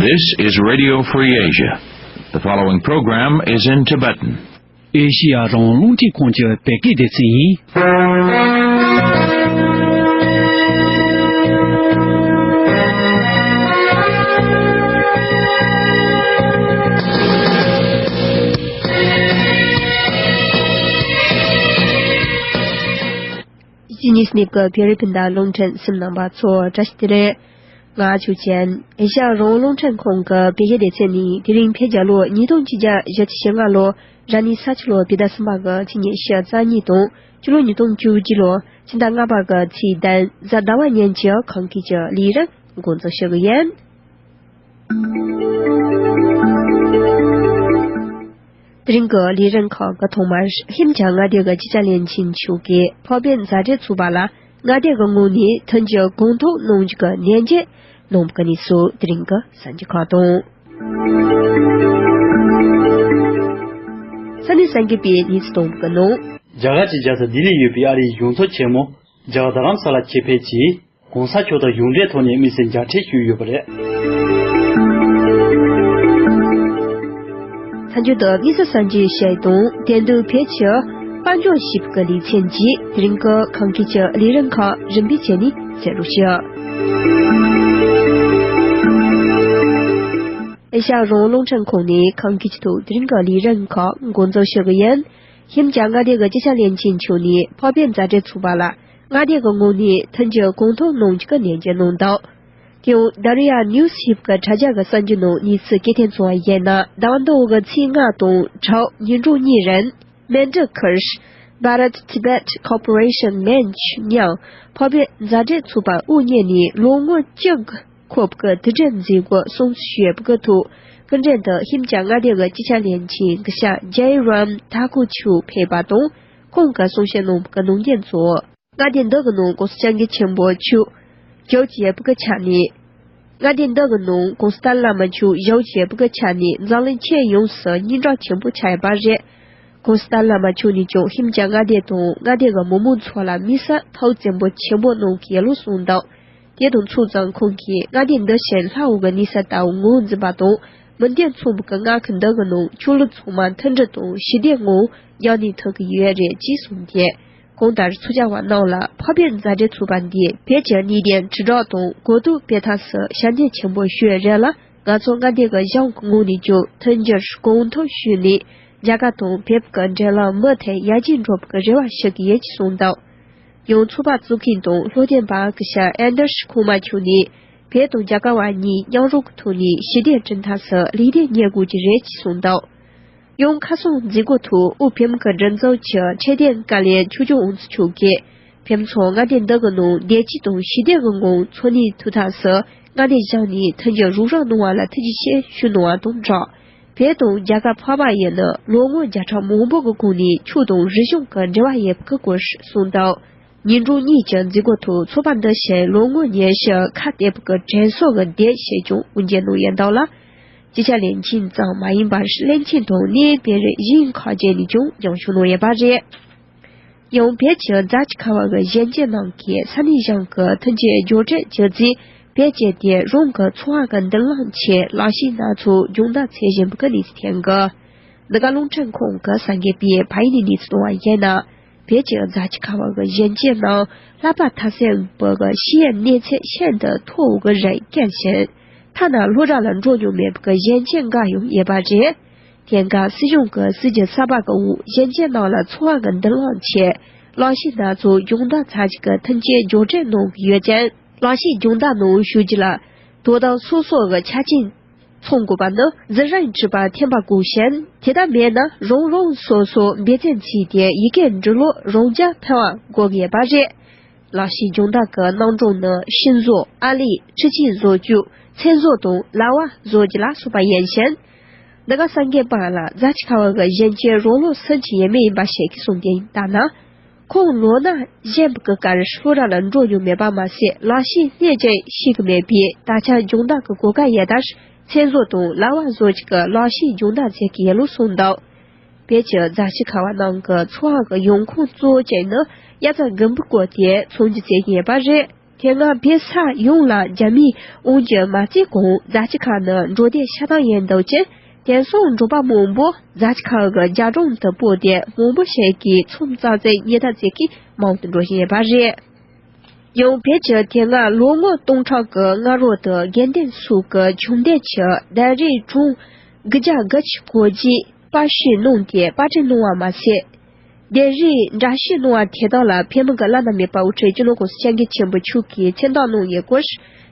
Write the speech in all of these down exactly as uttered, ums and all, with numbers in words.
This is Radio Free Asia. The following program is in Tibetan. ཨེ་ཤི་ཡ་རང་དབང་རླུང་འཕྲིན་ཁང་གི་བོད་སྐད་སྡེ་ཚན་ཡིན། ཕྱི་ཉིས་ནས་ཀྱི་བོད་རིགས་སྤུན་ཟླ་རླུང་འཕྲིན་གསན་མཁན་རྣམ་པ་ཚོ་བཀྲ་ཤིས་བདེ་ལེགས། ང་ཆོས་ཅན། ཨེ་ཤ་ཡ་རང་དབང་རླུང་འཕྲིན་ཁང་གི་བོད་སྐད་སྡེ་ཚན་ནས་དེ་རིང་བོད་རྒྱལ་ལོ་ཉིས་སྟོང་ཆིག་བརྒྱ་བཞི་བཅུ་ཞེ་ལྔ་ལོ་ར་ནི་ས་ཆུ་ལོ་བོད་ཟླ་གསུམ་པ་གི་ཚེས་ཉི་ཤུ་རྩ་གཉིས་དང་ཕྱི་ལོ་ཉིས་སྟོང་བཅུ་གཅིག་ལོ་ཕྱི་ཟླ་ལྔ་པ་གི་ཚེས་བདུན་གཟའ་ཟླ་བ་ཉིན་གྱི་ཁམས་སྐད་ཀྱི་ལས་རིམ་འགོ་འཛུགས་ཞུ་གི་ཡིན། དེ་རིང་གི་ལས་རིམ་ཁག་གི་ཐོག་མར་ཧིན་ཅ་མངའ་སྡེ་གི་སྤྱི་ཁྱབ་བློན་ཆེན་མཆོག་གིས་ཕོ་བྲང་མཛའ་འབྲེལ་ཚོགས་པ་ལ་མངའ་སྡེ་གི་ངོས་ནས་མཐུན་འགྱུར་གོང་མཐོར་གནང་རྒྱུ་གི་ནན་བརྗོད་གནང་བའི་གནས་ཚུལ་དེ་རིང་གི་གསར་འགྱུར་ཁག་དང་། ས་གནས་གསར་འགྱུར་པའི་གནས་ཚུལ་གཏོང་གི་ནང་། རྒྱ་གར་གྱི་རྒྱལ་ས་ལྡི་ལིར་ཡོད་པའི་ཨ་རིའི་གཞུང་ཚབ་ཆེན་མོ་རྒྱ་གར་རྡ་རམ་ས་ལར་ཆེད་ཕེབས་ཀྱིས། གོང་ས་མཆོག་དང་གཞུང་འབྲེལ་ཐོག་ནས་དམིགས་བསལ་མཇལ་འཕྲད་ཞུས་ཡོད་པ་རེད། མཚམས་སྦྱོར་དུ་དམིགས་བསལ་གསར་འགྱུར་ཞིག་དང་། དེ་དུས་བོད་ཀྱི་དཔལ་འབྱོར་ཞིབ་ཀྱི་ལས་ཚན་གྱིས་དེ་རིང་གི་ཁམས་སྐད་ཀྱི་ལས་རིམ་ཁག་རིམ་པས་བྱས་ནས་གསན་རོགས་ཞུ། ཨེ་ཤ་ཡ་རང་དབང་རླུང་འཕྲིན་ཁང་ནས་ཁམས་སྐད་ཀྱི་ཐོག་དེ་རིང་གི་ལས་རིམ་ཁག་འགོ་འཛུགས་ཞུ་གི་ཡིན། ཧིན་ཅ་མངའ་སྡེ་གི་སྤྱི་ཁྱབ་བློན་ཆེན་མཆོག་ནས་ཕོ་བྲང་མཛའ་འབྲེལ་ཚོགས་པ་ལ་མངའ་སྡེ་གི་ངོས་ནས་མཐུན་འགྱུར་གོང་མཐོར་གནང་རྒྱུ་གི་ནན་བརྗོད་གནང་འདུག་དེ་ཡང་The Ria News ཞེས་པའི་དྲ་རྒྱ་གི་གསར་འགྱུར་ནང་གནས་ཚུལ་སྐྱེལ་ཐེངས་བྱུང་བ་ཡིན་ན། ཟླ་བ་འདིའི་འོག་གི་ཚེས་ལྔ་དང་དྲུག་ཉིན་གྲངས་གཉིས་རིང་མན་ཌི་ཁུར་Bharat Tibet Cooperation Manch མིང་ཕོ་བྲང་མཛའ་འབྲེལ་ཚོགས་པ་དབུ་བརྙེས་ནས་ལོ་ངོ་བཅུ་འཁོར་བའི་དུས་དྲན་མཛད་སྒོ་སྲུང་བརྩི་ཞུ་བའི་ཐོག་སྐུ་མགྲོན་དུ་ཧིན་ཅ་མངའ་སྡེ་གི་སྤྱི་ཁྱབ་བློན་ཆེན་སྐུ་ཞབས་ཇེ་རམ་ཐ་ཀུར་མཆོག་ཕེབས་པ་དང་། ཁོང་གིས་གསུང་བཤད་གནང་བའི་ནང་རྒྱུན་དུ། མངའ་སྡེ་འདི་གི་ནང་༸གོང་ས་༸སྐྱབས་མགོན་ཆེན་པོ་མཆོག་ཞབས་ཕྱི་ཞུ་བའི་ཆ་ནས། མངའ་སྡེ་འདི་གི་ནང་༸གོང་ས་ལྟ་བླ་མ་མཆོག་ཞབས་ཕྱི་ཞུ་བའི་ཆ་ནས་འཛམ་གླིང་ཁྱོན་ཡོངས་སུ་སྙན་གྲགས་ཆེན་པོ་ཆགས་ཡོད་པ་རེད། ༸གོང་ས་ལྟ་བླ་མ་མཆོག་ནས་ཀྱང་ཧིན་ཅ་མངའ་སྡེ་དང་མངའ་སྡེ་གི་མི་མང་ཚོ་ལ་དམིགས་བསལ་ཐུགས་བརྩེ་བ་ཆེན་པོ་གནང་གི་ཡོད་ལུགས་གསུངས་འདུག་དེ་དང་ཕྱོགས་མཚུངས་ཁོང་གིས་མངའ་སྡེ་འདི་བཞིན་ལྷ་འོག་གི་གནས་ས་ལྟ་བུ་ངོས་འཛིན་པ་དང་། མི་སྡེ་ཚོགས་པ་གི་མངའ་ཁུལ་འདི་གི་ནང་ཆོས་ལུགས་ཚང་མ་མཐུན་སྒྲིལ་དང་ཞི་བདེའི་ངང་འགྱོ་ནས་ཐུབ་ཀྱི་ཡོད་རེད་ཅེས་གསུངས་ཏེ། གང་ལྟར་ཚོགས་བཅར་བ་རྣམས་ལ་ཕོ་བྲང་མཛའ་འབྲེལ་ཚོགས་པ་འདིས་བོད་ཀྱི་གནད་དོན་དྲིལ་བསྒྲགས་དང་གོ་རྟོགས་སྤེལ་ཐབས་སུ་ཞབས་འདེགས་ཆེན་པོ་ཞུས་རེད་ལ། ང་ཚོ་མངའ་སྡེ་གི་གཞུང་གི་ངོས་ནས་ཀྱང་མཐུན་འགྱུར་གོང་མཐོར་ཞུས་ནས་རྒྱ་གར་དང་བོད་ཀྱི་འབྲེལ་ལམ་མུ་མཐུད་ཡར་རྒྱས་འགྲོ་བའི་རེ་བ་ཞུ་གི་ཡོད་ཅེས་གསུངས་འདུག་ཡང་ཚོགས་པ་གཙོ་འགན་དང་བློ་འདོན་པ་སྐུ་ཞབས་ཨན་ཌར་ཤི་ཁུ་མ་མཆོག་ནས་བོད་དང་རྒྱ་གར་བ་གཉིས་མཉམ་རུབ་ཀྱི་ཐོག་ནས་ཞི་བདེ་བསྐྲུན་ཐབས་སུ་ལས་དོན་གཉེར་དགོས་ཀྱི་རེད་ཅེས་གསུངས་འདུག་ཡང་ཁ་སང་མཛད་སྒོའི་ཐོག་དབུས་བོད་མི་གི་སྒྲིག་འཛུགས་ཀྱི་ཁྲི་སྟེང་བཀའ་བློན་ཆོས་སྐྱོང་དབུ་མཛད་མཆོག་གིས་བོད་མི་ཚོ་མངའ་སྡེ་འདི་གི་ནང་བདེ་སྐྱིད་དང་ཞི་བདེ་གི་ངང་འཚོ་གནས་ཐུབ་ཐབས་སུ་མངའ་སྡེ་གཞུང་ནས་མཐུན་འགྱུར་རོགས་རམ་གནང་བ་ལ་ཐུགས་རྗེ་ཆེ་ཞུ་གནང་བ་དང་སྦྲགས། བོད་དང་རྒྱ་གར་འཕགས་པ་ཡུལ་ནི་ལོ་ངོ་བརྒྱ་ཕྲག་མང་པོ་གི་གོང་ནས་ཆོས་དང་རིག་གཞུང་གི་འབྲེལ་བ་ཡོད་པའི་སྐོར་གསུངས་འདུག་ཉིན་གྲངས་གཉིས་ཀྱི་མཛད་སྒོའི་ཐོག་ཚོགས་པ་འདི་བཞིན་ལོ་ངོ་ཉི་ཤུ་ཁ་གཏད་པའི་དྲན་གསོ་གི་སྡེ་ཞེས་ཀྱང་དབུ་འབྱེད་གནང་ཡོད་འདུག་ལ། སྤྱི་ཁྱབ་བློན་ཆེན་ཙམ་མ་ཡིན་པར་བློན་ཆེན་དང་གནད་ཡོད་དཔོན་རིགས་གཞན་ཁག་ཅིག་ནས་ཀྱང་མཉམ་ཞུགས་གནང་ཡོད་པ་རེད། ཡང་བོད་ཀྱི་རྫ་ཆུ་ཁ་བ་གི་གཞོན་སྐྱེས་རྣམས་ཀྱིས་ས་གནས་གཞུང་གི་མཐུན་རྐྱེན་སྦྱོར་སྤྲོད་བྱས་ཏེ་བོད་སྤྱི་དེ་རང་གི་འཚོ་བ་གི་མདུན་ལམ་ཆེད་ལག་ཤེས་སྣ་ཚོགས་སྦྱོང་བརྡར་བྱེད་བཞིན་པའི་གནས་ཚུལ་ཐོན་གི། འདི་ག་རླུང་འཕྲིན་ཁང་གི་གསར་འགོད་པས་ཕ་ཡུལ་ནས་གནས་ཚུལ་བཏང་བ་ཡིན་ན། བོད་ཀྱི་རྫ་ཆུ་ཁ་བ་གི་གཞོན་སྐྱེས་རྣམས་ལྷག་པར་མཐའ་སྲིད་པའི་ཤེས་ཡོན་གནས་ཚད་ཤིན་ཏུ་མཐོ་བོ་གི་རིགས་སྐྱེས་ཤིང་། ཐ་ན་སློབ་གྲྭ་ལ་འགྲོ་མྱོང་མེད་པའི་གཞོན་སྐྱེས་འགའ་ཡང་ཡོད་པ་རེད། དེང་སྐབས་སྲིད་གཞུང་གི་སྲིད་ཇུས་གསར་པ་གི་འོག་གཞོན་སྐྱེས་རྣམས་ལ་འཚོ་བ་གི་མདུན་ལམ་ཆེད་ལག་ཤེས་སྣ་ཚོགས་སྦྱོང་བརྡར་བྱ་རྒྱུ་གི་མཐུན་རྐྱེན་སྦྱོར་སྤྲོད་གནང་གི་ཡོད་ཅིང་། ལག་ཤེས་སྦྱོང་བརྡར་ནང་ཞུགས་རྒྱུ་ལ་དོ་དམ་སོ་སོ་གི་ཆ་རྐྱེན་ཚང་དགོས་པ་ནི་འཛིན་རིམ་ཁྲིད་པར་ཐོན་པ་དགོས་ཤིང་། དེ་ལྟར་མེད་ན་རང་རང་སོ་སོ་འབད་བརྩོན་བྱས་ཏེ་ཡི་གེ་འབྲི་ཀློག་རང་རྐྱ་འཕེར་བ་དགོས་ཀྱི་ཡོད་པ་རེད། ལག་ཤེས་སྦྱོང་བརྡར་གྱི་རྣམ་གྲངས་ནི་ཤིང་བཟོ། ཨ་ལས། འཕྲུལ་ཆས་བཟོ་བཅོས། ཚོན་བཟོ་དང་ལྭ་བ་བཟོ་རྒྱུ་ལ་སོགས་པ་ཡིན་ཞིང་། འདི་ག་གསར་འགོད་པ་ལ་རྫ་ཆུ་ཁ་བ་གི་གཞོན་སྐྱེས་རང་ལོ་སུམ་ཅུ་ཡས་མས་ཡིན་པ་ཞིག་གིས་གསུངས་དོན་ལྟར་ན། ཁོང་ལོ་ན་གཞོན་པའི་སྐབས་སློབ་གྲྭ་ལ་འགྲོ་མྱོང་མེད་པ་མ་ཟད། ལག་ཤེས་སྣེ་གཅིག་ཤེས་ཀྱི་མེད་པས་ད་ཆ་སྦྱོང་བརྡར་གྱི་གོ་སྐབས་ཡོད་ལྟར། ཚོན་བཟོ་དང་ལྭ་བ་བཟོ་བཅོས་ཀྱི་ལག་ཤེས་སྦྱོང་བརྡར་མཛད་ཀྱི་ཡོད་ལུགས་གསུངས་འདུག་བོད་ཀྱི་རྫ་ཆུ་ཁ་བ་རྣམས་ཀྱི་འཚོ་བ་གི་ཡོང་ཁུངས་གཙོ་བོ་གཅིག་ནི་དབྱར་རྩྭ་དགུན་འབུ་བརྐོས་ཏེ་ཚོང་རྒྱུ་བྱེད་ཀྱི་ཡོད་པ་རེད། དེ་སྔ་བོད་ས་ཡོངས་ལ་རྒྱ་མིའི་དབང་སྒྱུར་མ་བྱས་གོང་རྫ་ཆུ་ཁ་ནི་འབྲོག་སྡེ་ཆགས་སྟངས་ཡིན་མདོག་ཅན། དེང་སང་འབྲོག་པ་མང་པོ་རྫ་ཆུ་ཁ་གི་རྒྱ་གྲམ་དུ་སྤོས་ཏེ་མང་པོ་ཞིག་གིས་ཚོང་རྩག་རྩིག་ཉོ་ཐབས་བྱེད་མཁན་མང་དུ་འགྲོ་བཞིན་ཡོད་པ་རེད། ཡང་བོད་ཀྱི་དེ་སྔ་ལོ་ངོ་སྟོང་ཕྲག་གི་སྔ་རོལ་དུ་དགེ་ལྡན་ཚོ་གི་བཅོམ་ལྡན་གྱི་གདན་རིགས་གྲངས་དགུ་བརྒྱ་དགུ་བཅུ་གོ་གཅིག་པར་བཤུས་གནང་སྟེ་པར་སྐྲུན་གནང་བ་མ་ཟད། གདན་རིགས་འདྲ་བཤུས་གནང་བ་དེ་དག་ལ་བོད་མི་གི་བླ་ན་མེད་པ་དབུ་ཁྲིད་སྤྱི་ནོར་༸གོང་ས་༸སྐྱབས་མགོན་ཆེན་པོ་མཆོག་གིས་མཚན་རྟགས་གནང་ཡོད་སྐོར།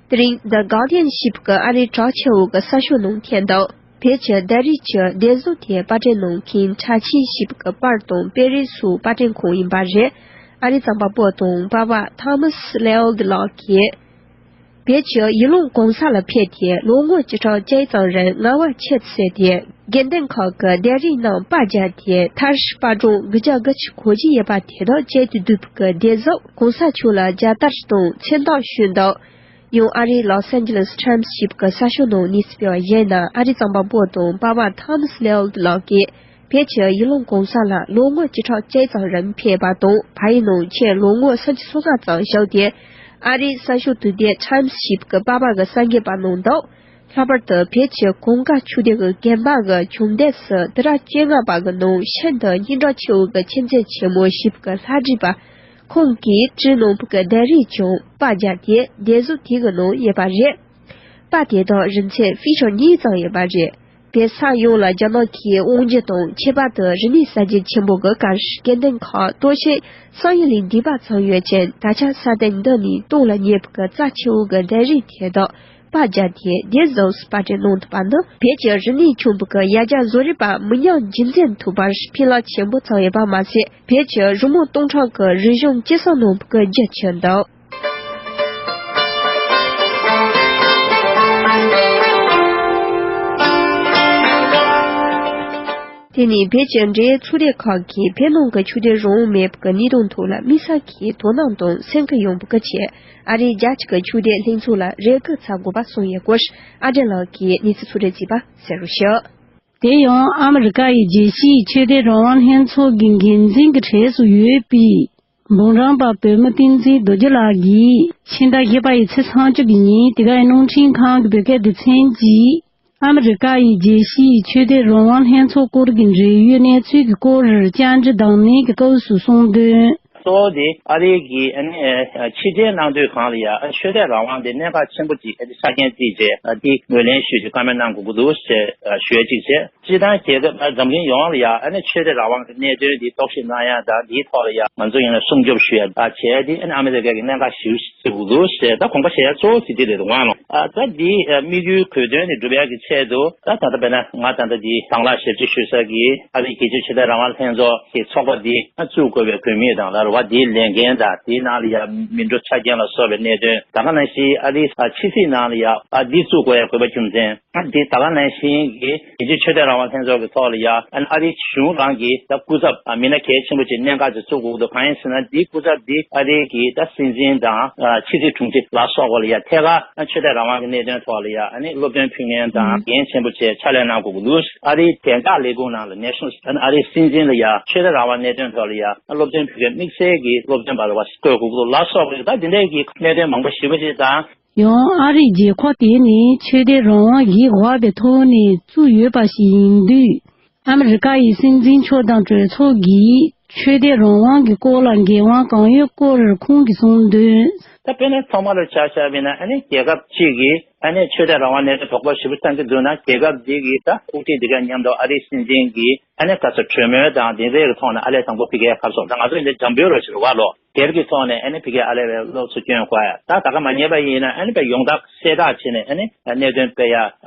དེ་རིང་The Guardian ཞེས་པ་གི་ཨ་རིའི་གྲགས་ཆེ་བོ་གི་གསར་ཤོག་ནང་ཐོན་འདུག་བོད་ཀྱི་གདན་རིགས་ཀྱི་གདན་བཟོ་དེ་པར་སྐྲུན་གནང་མཁན་ཁྲ་ཆེན་ཞེས་པ་གི་པར་དང་དཔེ་རིས་སོགས་པར་སྐྲུན་ཁང་ཡིན་པ་རེད། ཨ་རིའི་རྩོམ་པ་པོ་དང་པ་ཕ་Thomas Leaold ལགས་ཀྱིས། བོད་ཀྱི་ཡུལ་ལུང་གོང་ས་ལ་ཕེབས་ཏེ་ལོ་ངོ་བཅུ་ཕྲག་གཅིག་ཙམ་རིང་ངལ་བ་ཁྱད་བསད་དེ་དགེ་ལྡན་ཁག་གི་གདན་རིགས་རྣམས་པར་བརྒྱབ་སྟེ་མཐར་པར་སྒྲོམ་དགུ་བརྒྱ་དགུ་བཅུ་གོ་གཅིག་ཡོད་པ་དེ་དག་གཅིག་ཏུ་བསྡུས་པའི་གདན་ཟབ་གོང་ས་མཆོག་ལ་རྒྱལ་དར་དང་མཚན་རྟགས་བཞག་འདུག་ཡང་ཨ་རིའི་Los Angeles Times ཞེས་པའི་གསར་ཤོག་ནང་གནས་ཚུལ་སྤེལ་བ་གཞིར་ན་ཨ་རིའི་རྩོམ་པ་པོ་དང་པ་ཕ་Thomas Leaold ལགས་ཀྱིས། བོད་ཀྱི་ཡུལ་ལུང་གོང་ས་ལ་ལོ་ངོ་བཅུ་ཕྲག་གཅིག་ཙམ་རིང་ཕེབས་པ་དང་ཕ་ཡུལ་ནང་ཁྱོན་ལོ་ངོ་སུམ་ཅུ་སོ་ལྔ་ཙམ་བཞུགས་ཏེ། ཨ་རིའི་གསར་ཤོག་དུས་དེབ་Times ཞེས་པའི་པར་པ་གི་གསར་འགོད་པ་གནང་འདུག་ལྷག་པར་དུ་བོད་ཀྱི་གངས་དཀར་ཆོས་སྡེ་གི་དགོན་པ་གི་བཅོམ་ལྡན་སྲས་དུས་རབས་བཅོ་ལྔ་པ་གི་ནང་ཤིན་ཏུ་སྙན་གྲགས་ཆེ་བོ་གི་མཁྱེན་བརྩེ་ཆེན་མོ་ཞེས་པའི་ལྷ་བྲིས་པ་ཁོང་གིས་བྲིས་གནང་བའི་གདན་རིགས་ཀྱང་པར་བརྒྱབ་སྟེ་གདན་ཟབ་དེ་གི་ནང་ཡོད་པ་རེད། པར་དེ་དག་རིང་ཚད་ཕི་ཤོག་གཉིས་ཙམ་ཡོད་པ་རེད། བོད་ས་ཡོངས་ལ་རྒྱ་ནག་གིས་དབང་སྒྱུར་དང་ཁྱད་པར་དུ་རིག་གནས་གསར་བརྗེ་ཆེན་པོ་གི་སྐབས་སུ་དགེ་ལྡན་ཁག་གཏོར་བཤིག་བསམ་ཡུལ་ལས་འདས་པ་ཙམ་ཡོད་ཅིང་ད་ཆ་ས་སྟེང་འདི་ནས་སྟོང་ལ་ཉེ་བའི་རྩ་ཆེ་བོ་གི་གདན་རིགས་དེ་དག་པར་བརྒྱབ་སྟེ་གདན་ཟབ་སུ་པར་སྐྲུན་གནང་ཐུབ་པ་ནི་བོད་ཀྱི་རིག་གནས་ཁྱོན་པོ་གི་ཡར་རྒྱས་བཟོ་རིག་པ་མི་ཉམས་རྒྱུན་འཛིན་ཐུབ་པར་ཕན་རླབས་ཆེན་པོ་ཙམ་ཡོད་པ་མ་ཟད། བོད་ཀྱི་རི་མོ་སྟོང་ཕྲག་གི་རིག་གཞུང་སྐྱེད་སྲིང་གནང་བའི་རྒྱུ་ཆེན་འདུག་དེ་ནི་བོད་ཀྱི་འབྲེལ་ཡོད་ཚོགས་སྡེ་ཁག་གིས་བོད་ནང་གི་ཆོས་དད་རང་དབང་མེད་པའི་གནས་སྟངས་ཐོག་ལ་དམིགས་བསལ་གྱི་དོ་སྣང་དང་སེམས་ཁུར་ཡོང་བའི་ཆེད་ཨ་རིའི་རྒྱལ་སྤྱི་གི་ཆོས་དད་ལྷན་ཚོགས་ལ་རེ་སྐུལ་བྱ་དགོས་པ་གསུངས་ཡོད་སྐོར་ཨ་བྲ་ལགས་ཀྱིས་གནས་ཚུལ་ཕྱོགས་སྒྲིག་བྱས་པ་གསན་རོགས་ཞུ། དེ་ཡང་ཨ་མི་རི་ཀ་ཡི་རྒྱལ་སྤྱིའི་ཆོས་དད་རང་དབང་ལྷན་ཚོགས་ཀྱི་འགན་འཛིན་གྱི་གྲས་སུ་ཡོད་པའི། འབུམ་རམས་པ་བོད་མི་བསྟན་འཛིན་རྡོ་རྗེ་ལགས་ཀྱིས་ཕྱི་ཟླ་བཞི་པ་ཡི་ཚེས་ཚེས་བཅུ་གི་ཉིན་དེ་གའི་རླུང་འཕྲིན་ཁང་གི་བོད་སྐད་སྡེ་ཚན་གྱིས་ཨ་མི་རི་ཀ་ཡི་རྒྱལ་སྤྱིའི་ཆོས་དད་རང་དབང་ལྷན་ཚོགས་སྐོར་གྱི་འབྲེལ་ཡོད་གནས་ཚུལ་གྱི་སྐོར་བཅར་འདྲི་དང་ལེན་གྱི་སྐབས་སུ་གསུངས་དོན། གཙོ་བོ་དེ་ཨ་རི་གིས་ཨ་ནི་ཕྱིར་འཐེན་གནང་དུས་གང་ལ་ཡ་ཆོས་དད་རང་དབང་དེ་གནད་འགག་ཆེན་པོ་ཅིག་ཨ་ནི་ཆ་རྐྱེན་བརྩིས་རྗེས་དེ་ངོས་ལེན་ཞུས་ཏེ་བཀའ་མོལ་གནང་དགོས་ཀྱི་འདུག་ཞེས་ཞུ་ཡ་གཅིག་བྱས། སྤྱིར་བཏང་རྒྱལ་ཁབ་འཛམ་གླིང་ཡོངས་ལ་ཡང་ཨ་ནི་ཆོས་དད་རང་དབང་གི་གནད་དོན་འདི་རྟོག་ཞིབ་གནང་ཡ་དང་འདིའི་ཐོག་ལ་ཡང་ང་ཚོ་ཡིན་ན་སྲུང་སྐྱོབ་ཞུ་ཡ་དང་བྱས་ཏེ་ཨ་ནི་ཨ་མི་རི་ཀ་གི་གནད་འགག་ཞིབ་ཞིབ་དགོས་ཟེར་ད་དགོངས་པ་བཞེས་ཡ་གཙོ་བོ་ཟེར་འདི་རེད་འདུག་ང་ལོ། ཨ་ད་འདི་དམིགས་ཡུལ་དགོས་དོན་འདི་སྒྲུབ་ཡ་གི་ཆེད་དུ་ད་ད་ལྟ་དཔེར་ན་ང་ད་ལྟ་འདི་དང་བླངས་ཞབས་ཕྱི་ཞུ་ས་གི་ཨ་རིའི་རྒྱལ་སྤྱིའི་ཆོས་དད་རང་དབང་ལྷན་ཚོགས་ཀྱི་ཚོགས་པ་འདི་བཙུགས་དགོས་པའི་དགོས་དམིགས་དང་ལ་རེ་བ་འདིའི་ལས་འགན་དང་དེའི་ནང་ལ་ཡང་མི་འགྲོ་ཆ་རྐྱེན་ལ་སོགས་པའི་གནད་དོན་ད་ག་ནང་བཞིན་ཨ་རིའི་ཕྱི་སྲིད་ནང་ལ་ཡང་ཨ་འདི་བཙུགས་དགོས་ཡ་དགོས་པ་རྒྱུ་མཚན། ཨ་འདི་ད་ག་ནང་བཞིན་གྱི་རྒྱལ་སྤྱིའི་ཆོས་དད་རང་དབང་ལྷན་ཚོགས་ཀྱི་ཐོག་ལ་ཡ་ཨ་ནི་ཨ་རིའི་གཞུང་རང་གིས་ད་སྐུ་ཚབ་ཨ་མི་སྣ་གལ་ཆེན་པོ་ཅིག་གནད་འགག་ཅིག་བཙུགས་དགོས་འདུག་གང་ཡིན་ཟེར་ན་འདིའི་སྐུ་ཚབ་འདི་ཨ་རིའི་གི་ད་སྲིད་འཛིན་དང་ཨ་ཕྱི་སྲིད་དྲུང་ཆེ་ལ་སོགས་པ་ལ་ཡ་ཐད་ཀར་ཨ་ཆོས་དད་རང་དབང་གི་གནད་དོན་ཐོག་ལ་ཡ་ཨ་ནི་སློབ་སྟོན་ཕུལ་མཁན་དང་འགན་ཆེན་པོ་བཅས་ཕྱག་ལས་གནང་དགོས་ཀྱི་འདུག་ཨ་རིའི་བདེ་འཇགས་ལས་ཁུངས་ནང་ལ་ནེ་ཤོན་ཨ་ནི་ཨ་རིའི་སྲིད་འཛིན་ལ་ཡ་ཆོས་དད་རང་དབང་གནད་དོན་ཐོག་ལ་ཡ་ཨ་སློབ་སྟོན་ཕུལ་མཁན་དམིགས་བསལ་གྱི་སློབ་སྟོན་པ་རེ་བ་བསྐོ་དགོས་ཀྱི་འདུག་ལ་སོགས་པ་ད་འདི་འདྲའི་གི་གནད་དོན་མང་པོ་ཞེ་པོ་ཅིག་དང་། ཡང་ཨ་རིའི་རྒྱལ་ཁབ་དེ་ནི་ཆོས་དད་རང་དབང་གིས་དབང་བའི་ཐོག་ནས་བཙུགས་ཡོད་པ་ཞིག་ཡིན་དུས། ཨ་མི་རི་ཀ་ཡི་སྲིད་འཛིན་མཆོག་དང་གྲོས་ཚོགས་ཀྱིས་ཆོས་དད་རང་དབང་གི་སྐོར་ལ་འགན་དབང་གང་ཡོད་སྐོར་ཁོང་གིས་གསུངས་དོན། ད་དཔེར་ན་ཐོག་མ་ལ་ཆ་བཞག་པ་ཡིན་ན་ཨ་ནི་རྒྱལ་ཁབ་གཅིག་གིས་ཨ་ནི་ཆོས་དད་རང་དབང་གནད་དོན་དོགས་པ་ཞེ་པོ་བཏང་གི་འདུག་ན་རྒྱལ་ཁབ་འདི་གི་ད་དབུ་ཁྲིད་འདི་ག་མཉམ་དུ་ཨ་རིའི་སྲིད་འཛིན་གྱིས། ཨ་ནི་ག་ཚོད་གྲོས་མོལ་དང་དེ་འདྲའི་གི་ཐོག་ནས་ཨ་ལས་དང་པོ་ཕ་གིའི་ཁ་ཕྱོགས་ད་ང་ཚོ་འདི་འཇམ་པོའི་རོ་ཞིག་རེད་བ་ལོ། སྒེར་གྱི་ཐོག་ནས་ཨ་ནི་ཕ་གིའི་ཨ་ལས་བའི་སློབ་གསོ་སྐྱོན་དགོས་ཡ་ད་ད་ག་མ་ཉེས་པ་ཡིན་ན་ཨ་ནི་བའི་ཡོངས་བསྒྲགས་གསལ་བསྒྲགས་བྱས་ནས་ཨ་ནི་གནད་དོན་སྤེལ་ཡ་